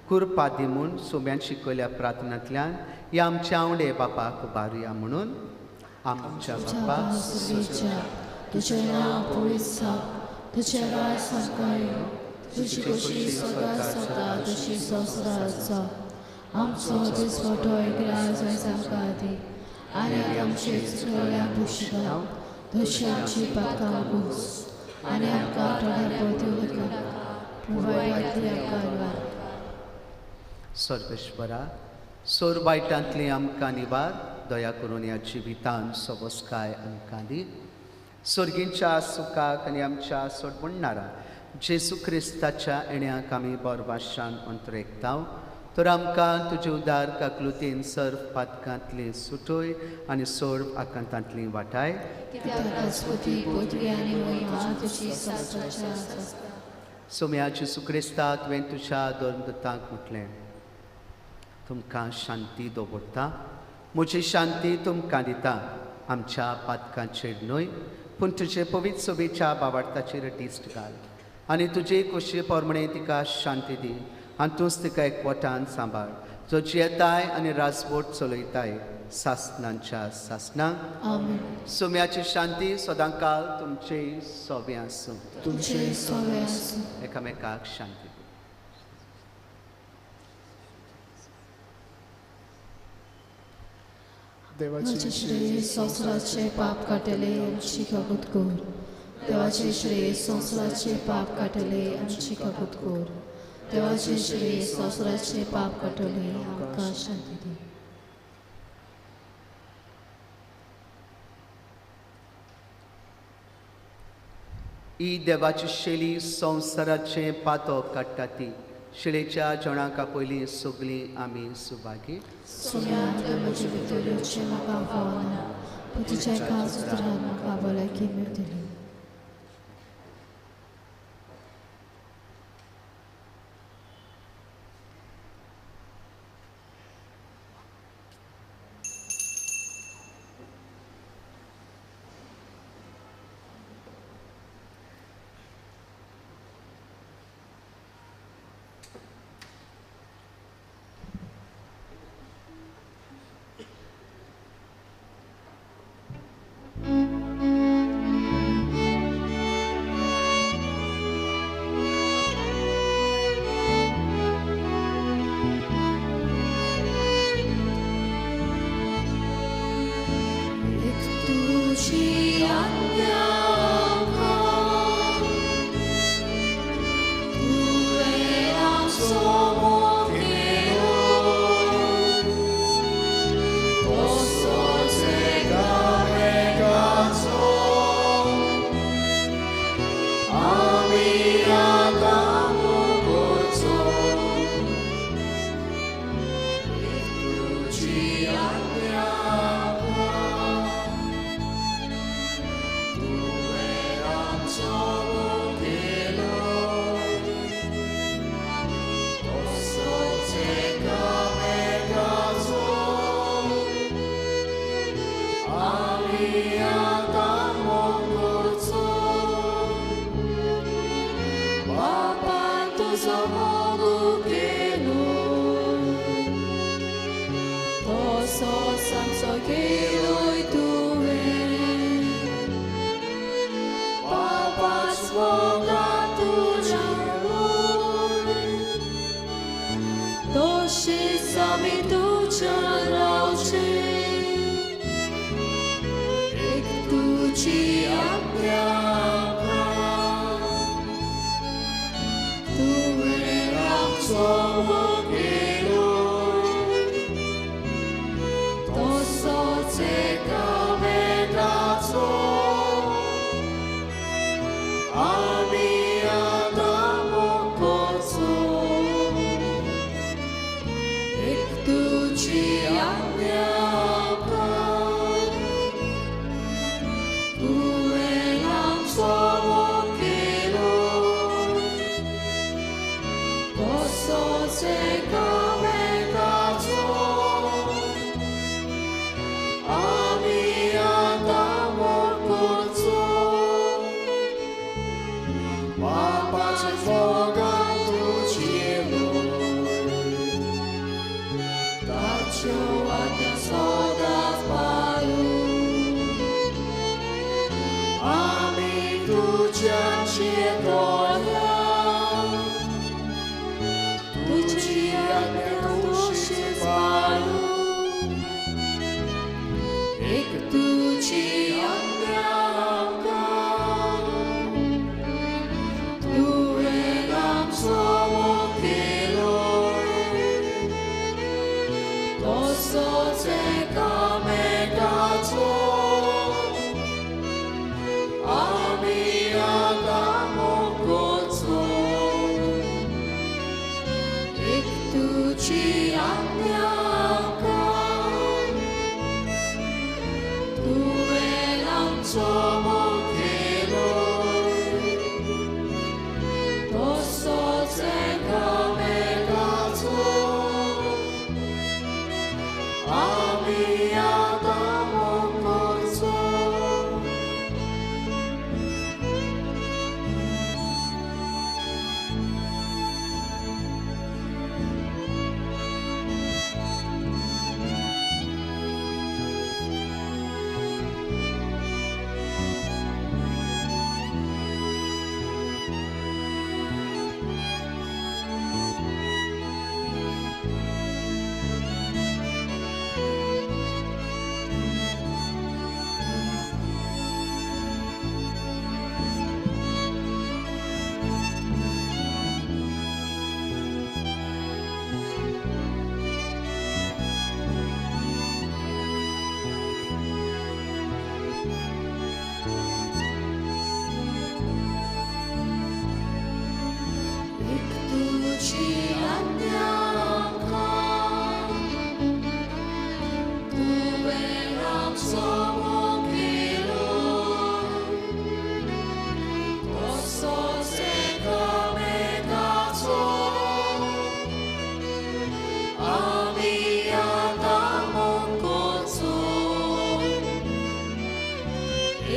कृपा दी म्हूण सोम्यान शिकयल्या प्रार्थनांतल्यान ह्या आमचे आवंडे बापाक उबारुया म्हणून. आमच्या बापा, तुजें नांव पवित्र जावं, तुजें राज आमकां येवं, तुजी खोशी स्वर्गार जाता तशी संवसारार जावं. आमचो दिसवटो ग्रास आयज आमकां दी आनी आमचे चुकलेल्या पुशता तशी आमची पातकां पुस आनी आमकां थोड्या पोवती नाका पूण वायटांतली आमकां निवार. सर्वेश्वरा, सोर वायटांतली आमकां निवार, दया करून ह्या जिवितान सोबसकाय आमकां दी. सोर्गींच्या सुखाक आनी आमच्या सोडवणणारा जेसू क्रिस्ताच्या येण्याक आमी बोरवाशान अंतरेकता. तर आमकां तुजे उदार काकलुतीन सर्व पातकांतली सुटोय आनी सोड आकांतांतली वाटाय. सोम्या जेसू क्रिस्ता, तुवें तुज्या धर्मदूतांक म्हटलें, तुमकां शांती दवरता, म्हजी शांती तुमकां दिता. आमच्या पातकांचेर न्हय पूण तुजे पवित्र सोबेच्या बावार्थाचेर दिश्ट घाल आनी तुजे कुशी प्रमाणे तिका शांती दी आनी तूंच तिका एकवटान सांबाळ, जो जियेताय आनी राजवट चलयताय सासनांच्या सासनांक. सोम्याची शांती सदांकाल तुमचे सोबे आसूं. तुमचे सोबे आसूं. एकामेकाक शांती. देवाचे श्रेय संवसाराचे पाप काडटले आमची काकूत कर. देवाचे श्रेय संवसाराचे पाप काडटले आमची काकूत कर. देवाचे श्रेय संवसाराचे पाप काडटले आमकां शांती दी. ही देवाची शैली संवसाराचे पातक काडटा ती शिळेच्या जणांका पयलीं सगळीं आमी सुभागी. सोम्या, तुवें म्हजे भितर येवचें म्हाका फावना, पूण तुज्या एका उतरान म्हाका भलायकी मेळटली. Tuđa तुजी आज्ञा तुवें आमचो मोग केलो तसोच एकामेकाचो आमी आतां मोग करचो. एक तुजी आज्ञा तुवें आमचो मोग केलो तसोच एकामेकाचो आमी आतां मोग करचो.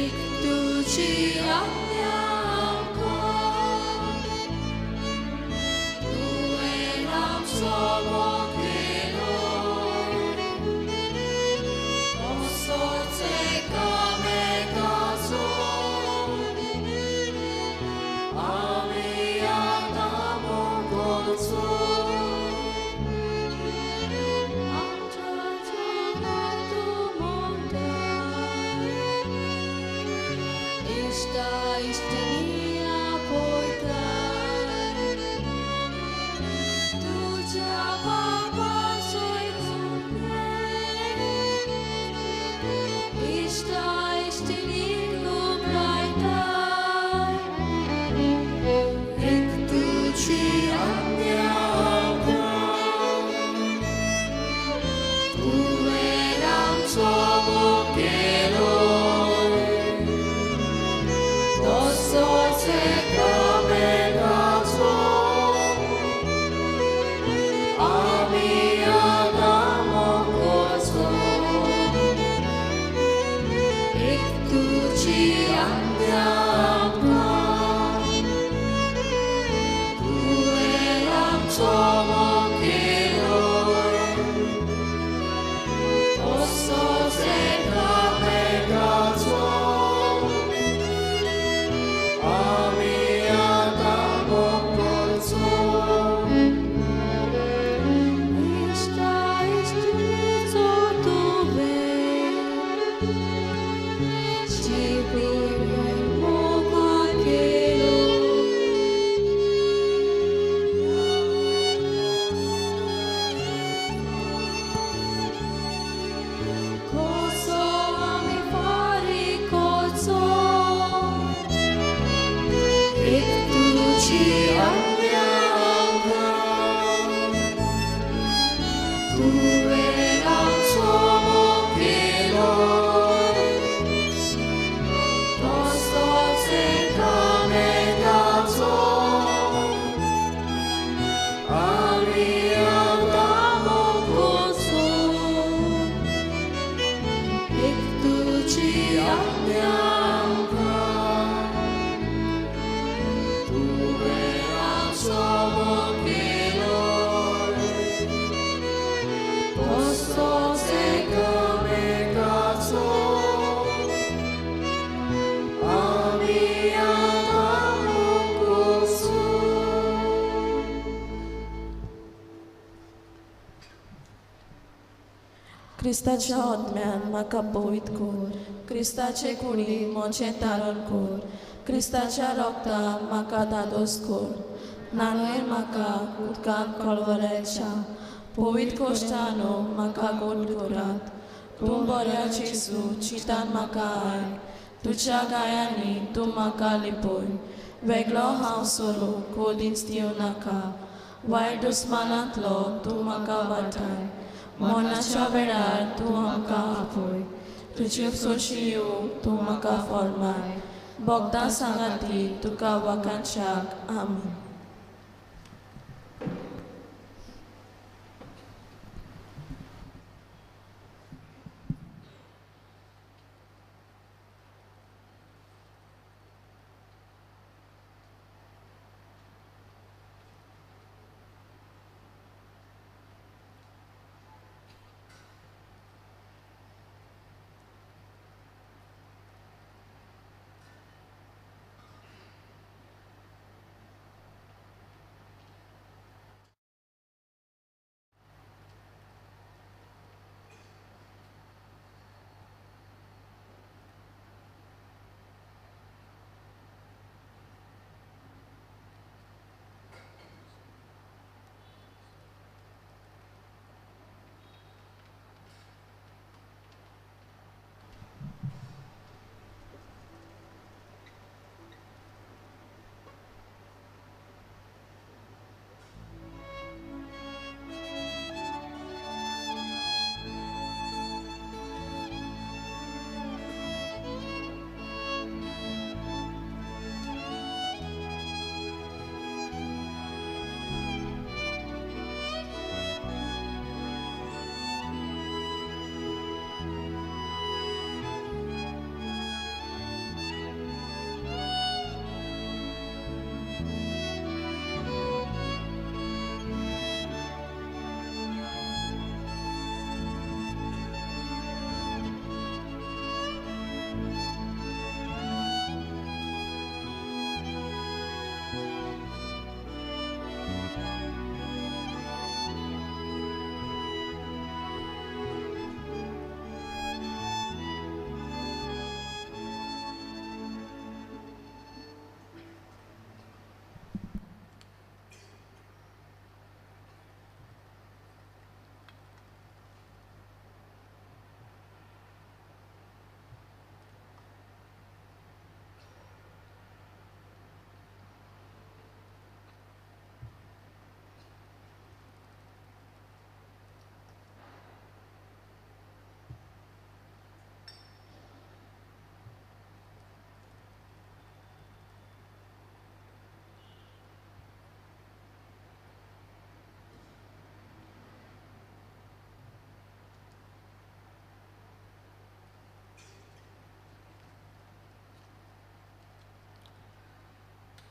एक तुजी आज्ञा तुवें आमचो मोग केलो तसोच एकामेकाचो आमी आतां मोग करचो. आमच्या जगात तूं म्हणटाय इश्टा इश्टिणी आपयताय तुज्या बापाचो इश्टा इश्टिणीक लुबडायताय. एक तुजी आज्ञा तुवें आमचो मोग केलो तसोच एकामेकाचो आमी आतां मोग करचो. एक तुजी आज्ञा तुवें आमचो मोग केलो तसोच एकामेकाचो आमी आतां मोग करचो. इश्टा इश्टिणीचो तुवें जिवीत मोग केलो. कसो आमी फारीक करचो एक तुजी आज्ञा तुवें आमचो मोग केलो तसोच एकामेकाचो आमी आतां मोग करचो. एक तुजी आज्ञा तुवें आमचो मोग केलो तसोच एकामेकाचो आमी आतां मोग करचो. क्रिस्ताच्या आत्म्यान म्हाका पवित्र कर, क्रिस्ताचे कुडीन म्हजें तारण कर, क्रिस्ताच्या रोगतान म्हाका धादोस कर, नानूय म्हाका उदकान कळवळ्याच्या पवित्र कोश्टानो म्हाका गोड करात. तूं बऱ्या जेजू चिंतान म्हाका आयक, तुज्या गायांनी तूं म्हाका लिपय, वेगळो हांव सोरो कोदींच दिवं नाका. वायट दुस्मानांतलो तूं म्हाका वाटाय. मरणाच्या वेळार तूं आमकां आपोय. तुजे सोशी येवंक तूं म्हाका फॉर्माय. बोगदां सांगाती तुका वाकांच्याक. आमेन.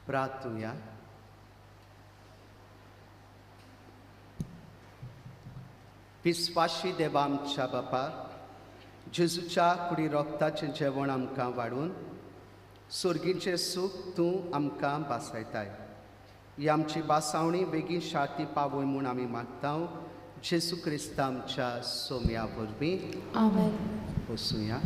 प्रार्थुया. विस्वाशी देवा आमच्या बापा, जेजूच्या कुडी रोगताचें जेवण आमकां वाडून सोर्गीचें सूख तूं आमकां भासयताय. ही आमची भासावणी बेगीन शांती पावय म्हूण आमी मागता जेजू क्रिस्ता आमच्या सोम्या वरवीं. आमेन. बसुया.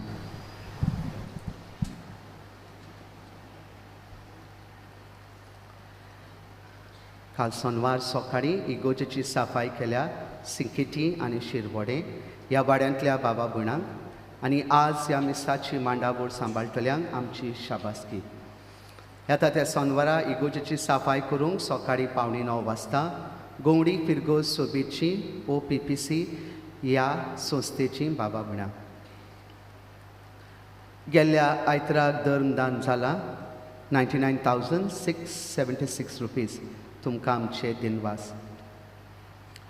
काल सोनवार सकाळीं इगोजेची सफाई केल्या सिंकेटी आनी शिरवडे ह्या वाड्यांतल्या बाबा भयणांक आनी आज ह्या मिसाची मांडावळ सांबाळटल्यांक आमची शाबासकी. येता त्या सोनवारा इगोजेची सफाई करूंक सकाळीं 8:45 वाजता गोवडी फिरगोज सोबीची ओ पी पी सी ह्या संस्थेची बाबा भयणां. गेल्ल्या आयतराक धर्मदान जाला 99,676 रुपीज. तुमकां आमचे दिनवास.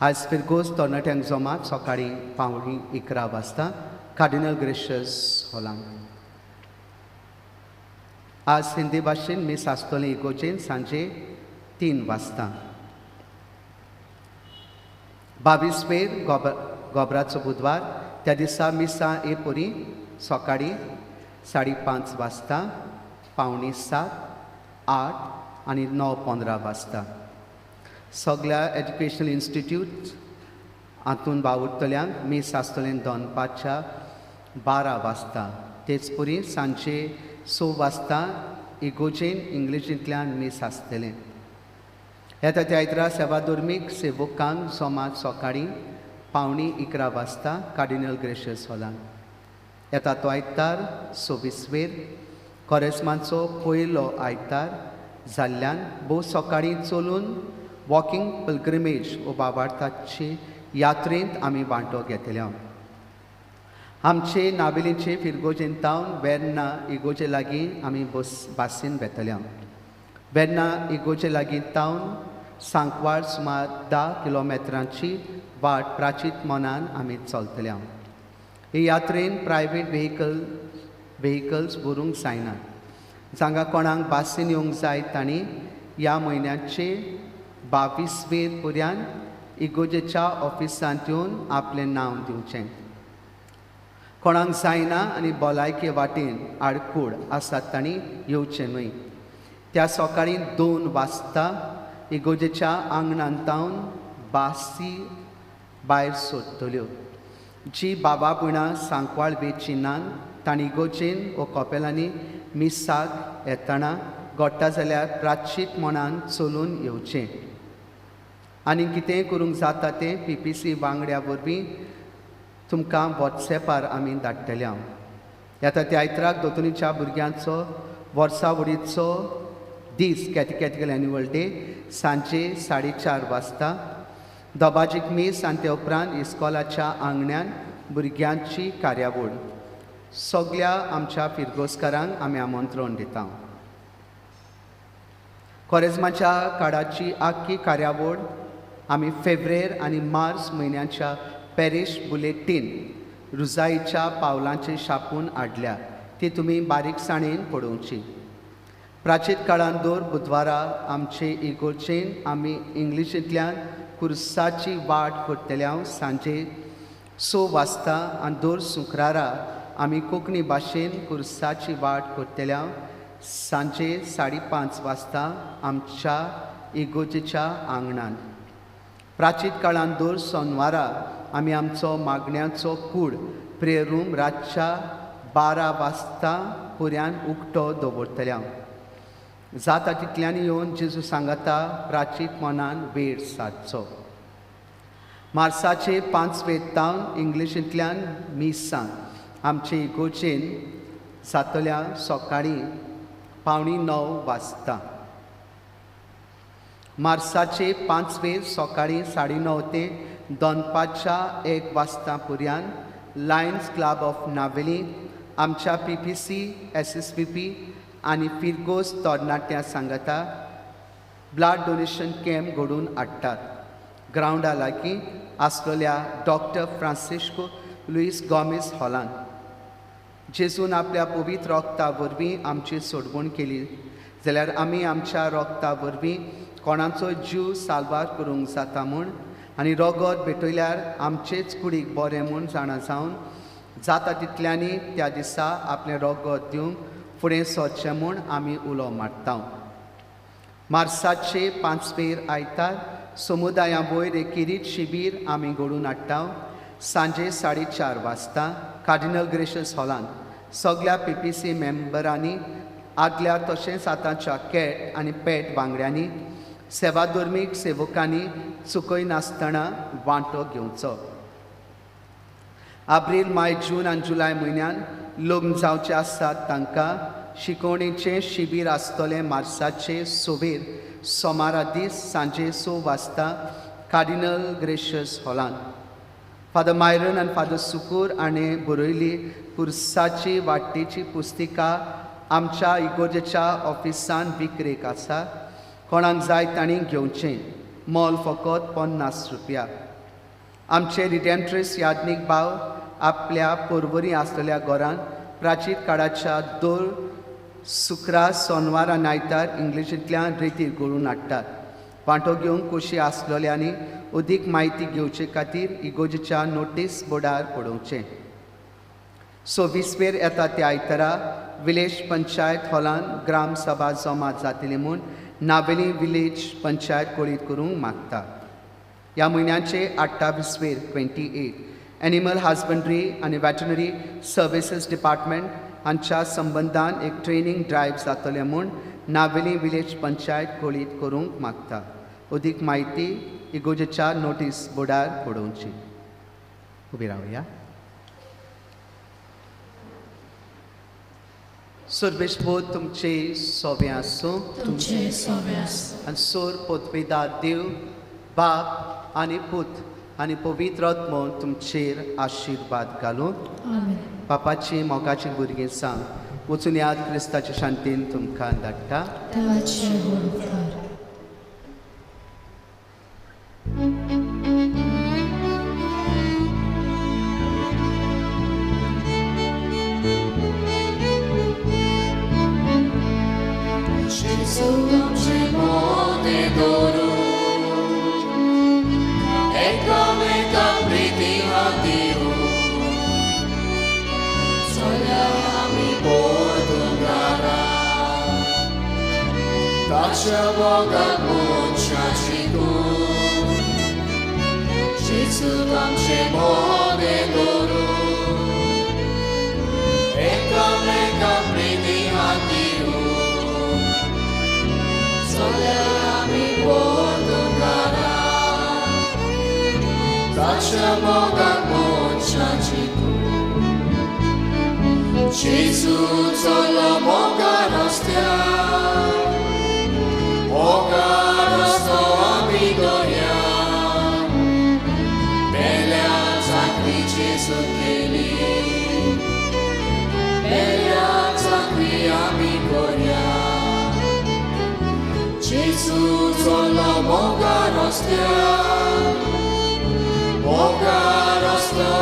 आज फिरगोज तरणाट्यांक जमात सकाळीं 10:45 वाजता कार्डिनल ग्रेशस हॉलांत. आज हिंदी भाशेन मीस आसतलें इगोजेन सांजे 3 वाजता. 22 मेर गोबराचो बुधवार त्या दिसा मिसां ए परी सकाळीं 5:30 वाजता, 6:45, 8 आनी 9:15 वाजता. सगळ्या एज्युकेशनल इन्स्टिट्यूट हातून वावुरतल्यांक मीस आसतलें दनपारच्या 12 वाजता. तेच परी सांजे 6 वाजता इगोजेन इंग्लिशींतल्यान मीस आसतलें. येता त्या आयतरा सेवा धर्मीक सेवकांक सोमार सकाळीं 10:45 वाजता कार्डिनल ग्रेशस हॉलांत. येता तो आयतार 26 वेर कोरेस्माचो पयलो आयतार जाल्ल्यान भोव सकाळीं चलून वॉकिंग पिलग्रिमेज वो बाबार्थाची यात्रेंत आमी वांटो घेतले. आमचे नावेलीचे फिरगोजेन तावन वेर्ना इगोजे लागीं आमी बासीन वेतले. वेर्ना इगोजे लागीं तावन सांकवाळ सुमार 10 किलोमिटरांची वाट प्राचीत मनान आमी चलतले. हे यात्रेन प्रायवेट व्हेकल्स व्हरूंक जायना. जांकां कोणाक बासीन येवंक जाय तांणी ह्या म्हयन्याचे 22वेर पर्यंत इगोजेच्या ऑफिसांत येवन आपलें नांव दिवचें. कोणाक जायना आनी भलायके वाटेन आडखूड आसात तांणी येवचें न्हय. त्या सकाळीं 2 वाजता इगोजेच्या आंगणांत तावन बासी भायर सोदतल्यो. जी बाबा भयणां सांकवाळ वेची नान तांणी इगोजेन वो कपेलांनी मिसाक येतना घडटा जाल्यार प्राचीत मनान चलून येवचें. आनी कितेंय करूंक जाता तें PPC वांगड्या वरवीं तुमकां वॉट्सॅपार आमी धाडटले. येता त्या आयतराक दोतोनीच्या भुरग्यांचो वर्सावडीचो दीस कॅटेकॅटिकल एन्युअल डे सांजे 4:30 वाजता दबाजीक मीस आनी ते उपरांत इस्कॉलाच्या आंगण्यान भुरग्यांची कार्यावळ. सगळ्या आमच्या फिरगोजकारांक आमी आमंत्रण दिता. कोरेज्माच्या काळाची आख्खी कार्यावळ आमी फेब्रेर आनी मार्च म्हयन्याच्या पॅरीश बुलेटीन रुजाईच्या पावलांचे छापून हाडल्या, ती तुमी बारीकसाणेन पळोवची. प्राचीत काळान दर बुधवारा आमचे इगोर्जेन आमी इंग्लिशींतल्यान कुर्साची वाट करतले सांजे 6 वाजता आनी दर शुक्रारा आमी कोंकणी भाशेन कुर्साची वाट करतले सांजे 5:30 वाजता आमच्या इगोर्जेच्या आंगणान. प्राचीत काळान दर सोनवारा आमी आमचो मागण्याचो कूड प्रेयर रूम रातच्या 12 वाजता पर्यंत उक्तो दवरतले. जाता तितल्यान येवन जेजू सांगाता प्राचीत मनान वेळ सादचो. मार्साचे 5 तावन इंग्लिशींतल्यान मिसां आमचे इगोर्जेन जातल्या सकाळीं 8:45 वाजता. मार्साचे 5 सकाळीं 9:30 ते दनपारच्या 1 वाजता पर्यंत लायन्स क्लब ऑफ नावेली आमच्या PPC, SSPP आनी फिरगोज तरणाट्यां सांगाता ब्लड डोनेशन कॅम्प घडोवन हाडटात. ग्रावंडा लागीं आसलेल्या डॉक्टर फ्रांसिस्को लुईस गोमेज हॉलान जेजून आपल्या पवित्र रोगता वरवीं आमची सोडवण केली जाल्यार आमी आमच्या रोगता वरवीं कोणाचो जीव साल्वार करूंक जाता म्हूण आनी रोगत भेटयल्यार आमचेच कुडीक बरें म्हूण जाणा जावन जाता तितल्यांनी त्या दिसा आपलें रोगत दिवंक फुडें सरचें म्हूण आमी उलो मारता. मार्साचे 5 आयतार समुदाया वयर एक किरीट शिबीर आमी घडोवन हाडटा. सांजे 4:30 वाजता कार्डिनल ग्रेशस हॉलांत सगळ्या PPC मेंबरांनी आदल्या तशेंच आतांच्या कॅट आनी पेट वांगड्यांनी सेवाधर्मीक सेवकांनी चुकयनासतना वांटो घेवचो. आब्रील, मे, जून आनी जुलय म्हयन्यान लग्न जावचे आसात तांकां शिकोवणेचें शिबीर आसतलें मार्साचे 6 सोमारा दीस सांजे 6 वाजता कार्डिनल ग्रेशस हॉलांत. फादर मायरन आनी फादर सुकूर हाणें बरयली पुरसाची वाटेची पुस्तिका आमच्या इगोर्जेच्या ऑफिसान विक्रेक आसा. कोणाक जाय तांणी घेवचें. मोल फकत 50 रुपया. आमचे रिडेम्ट्रीस याज्ञीक भाव आपल्या पोरवरी आसलेल्या घरान प्राचीत काळाच्या दर शुक्रार, सोनवार आनी आयतार इंग्लिशींतल्यान रेतीर घोळून हाडटात. वांटो घेवंक खोशी आसलेल्यांनी अदीक म्हायती घेवचे खातीर इगोर्जेच्या नोटीस बोर्डार पळोवचें. 26 येता त्या आयतारा विलेज पंचायत हॉलान ग्रामसभा जमा जातली म्हूण नावेली विलेज पंचायत कळीत करूंक मागता. ह्या म्हयन्याचे 28 28 एनिमल हजबंड्री आनी वेटनरी सर्विसीस डिपार्टमेंट हांच्या संबंदान एक ट्रेनींग ड्रायव्ह जातलें म्हूण नावेली विलेज पंचायत कळीत करूंक मागता. अदीक म्हायती इगोर्जेच्या नोटीस बोर्डार पळोवची. उबी रावया. सर्वेस्पोर तुमचे सोबें आसूं. तुमचे सोबे आसूं. आनी सोर पोतवेदार देव बाप आनी पूत आनी पवित्र आत्मो तुमचेर आशिर्वाद घालूं. आमेन. बापाची मोगाची भुरगीं सांग वचून याद क्रिस्ताच्या शांतीन तुमकां धाडटा. देवाचे व्हड उपकार. Gesù आमचे मोदें दवरून एकामेका प्रिती हातीरून चल्या आमी परतून घरा ताच्या मोगाक मनशां शिकून. जेजू आमचे मोदें दवरून एकामेका प्रिती हातीरून चल्या आमी परतून घरा ताच्या मोगाक मनशां शिकून. जेजू चलो मोगा रस्त्यार, मोगा रस्तो आमी दर्या. पेल्या चाकरी जेजू केली, पेल्या चाकरी आमी करया. जेजू चलो मोगा रस्त्यार, मोगा रस्तो.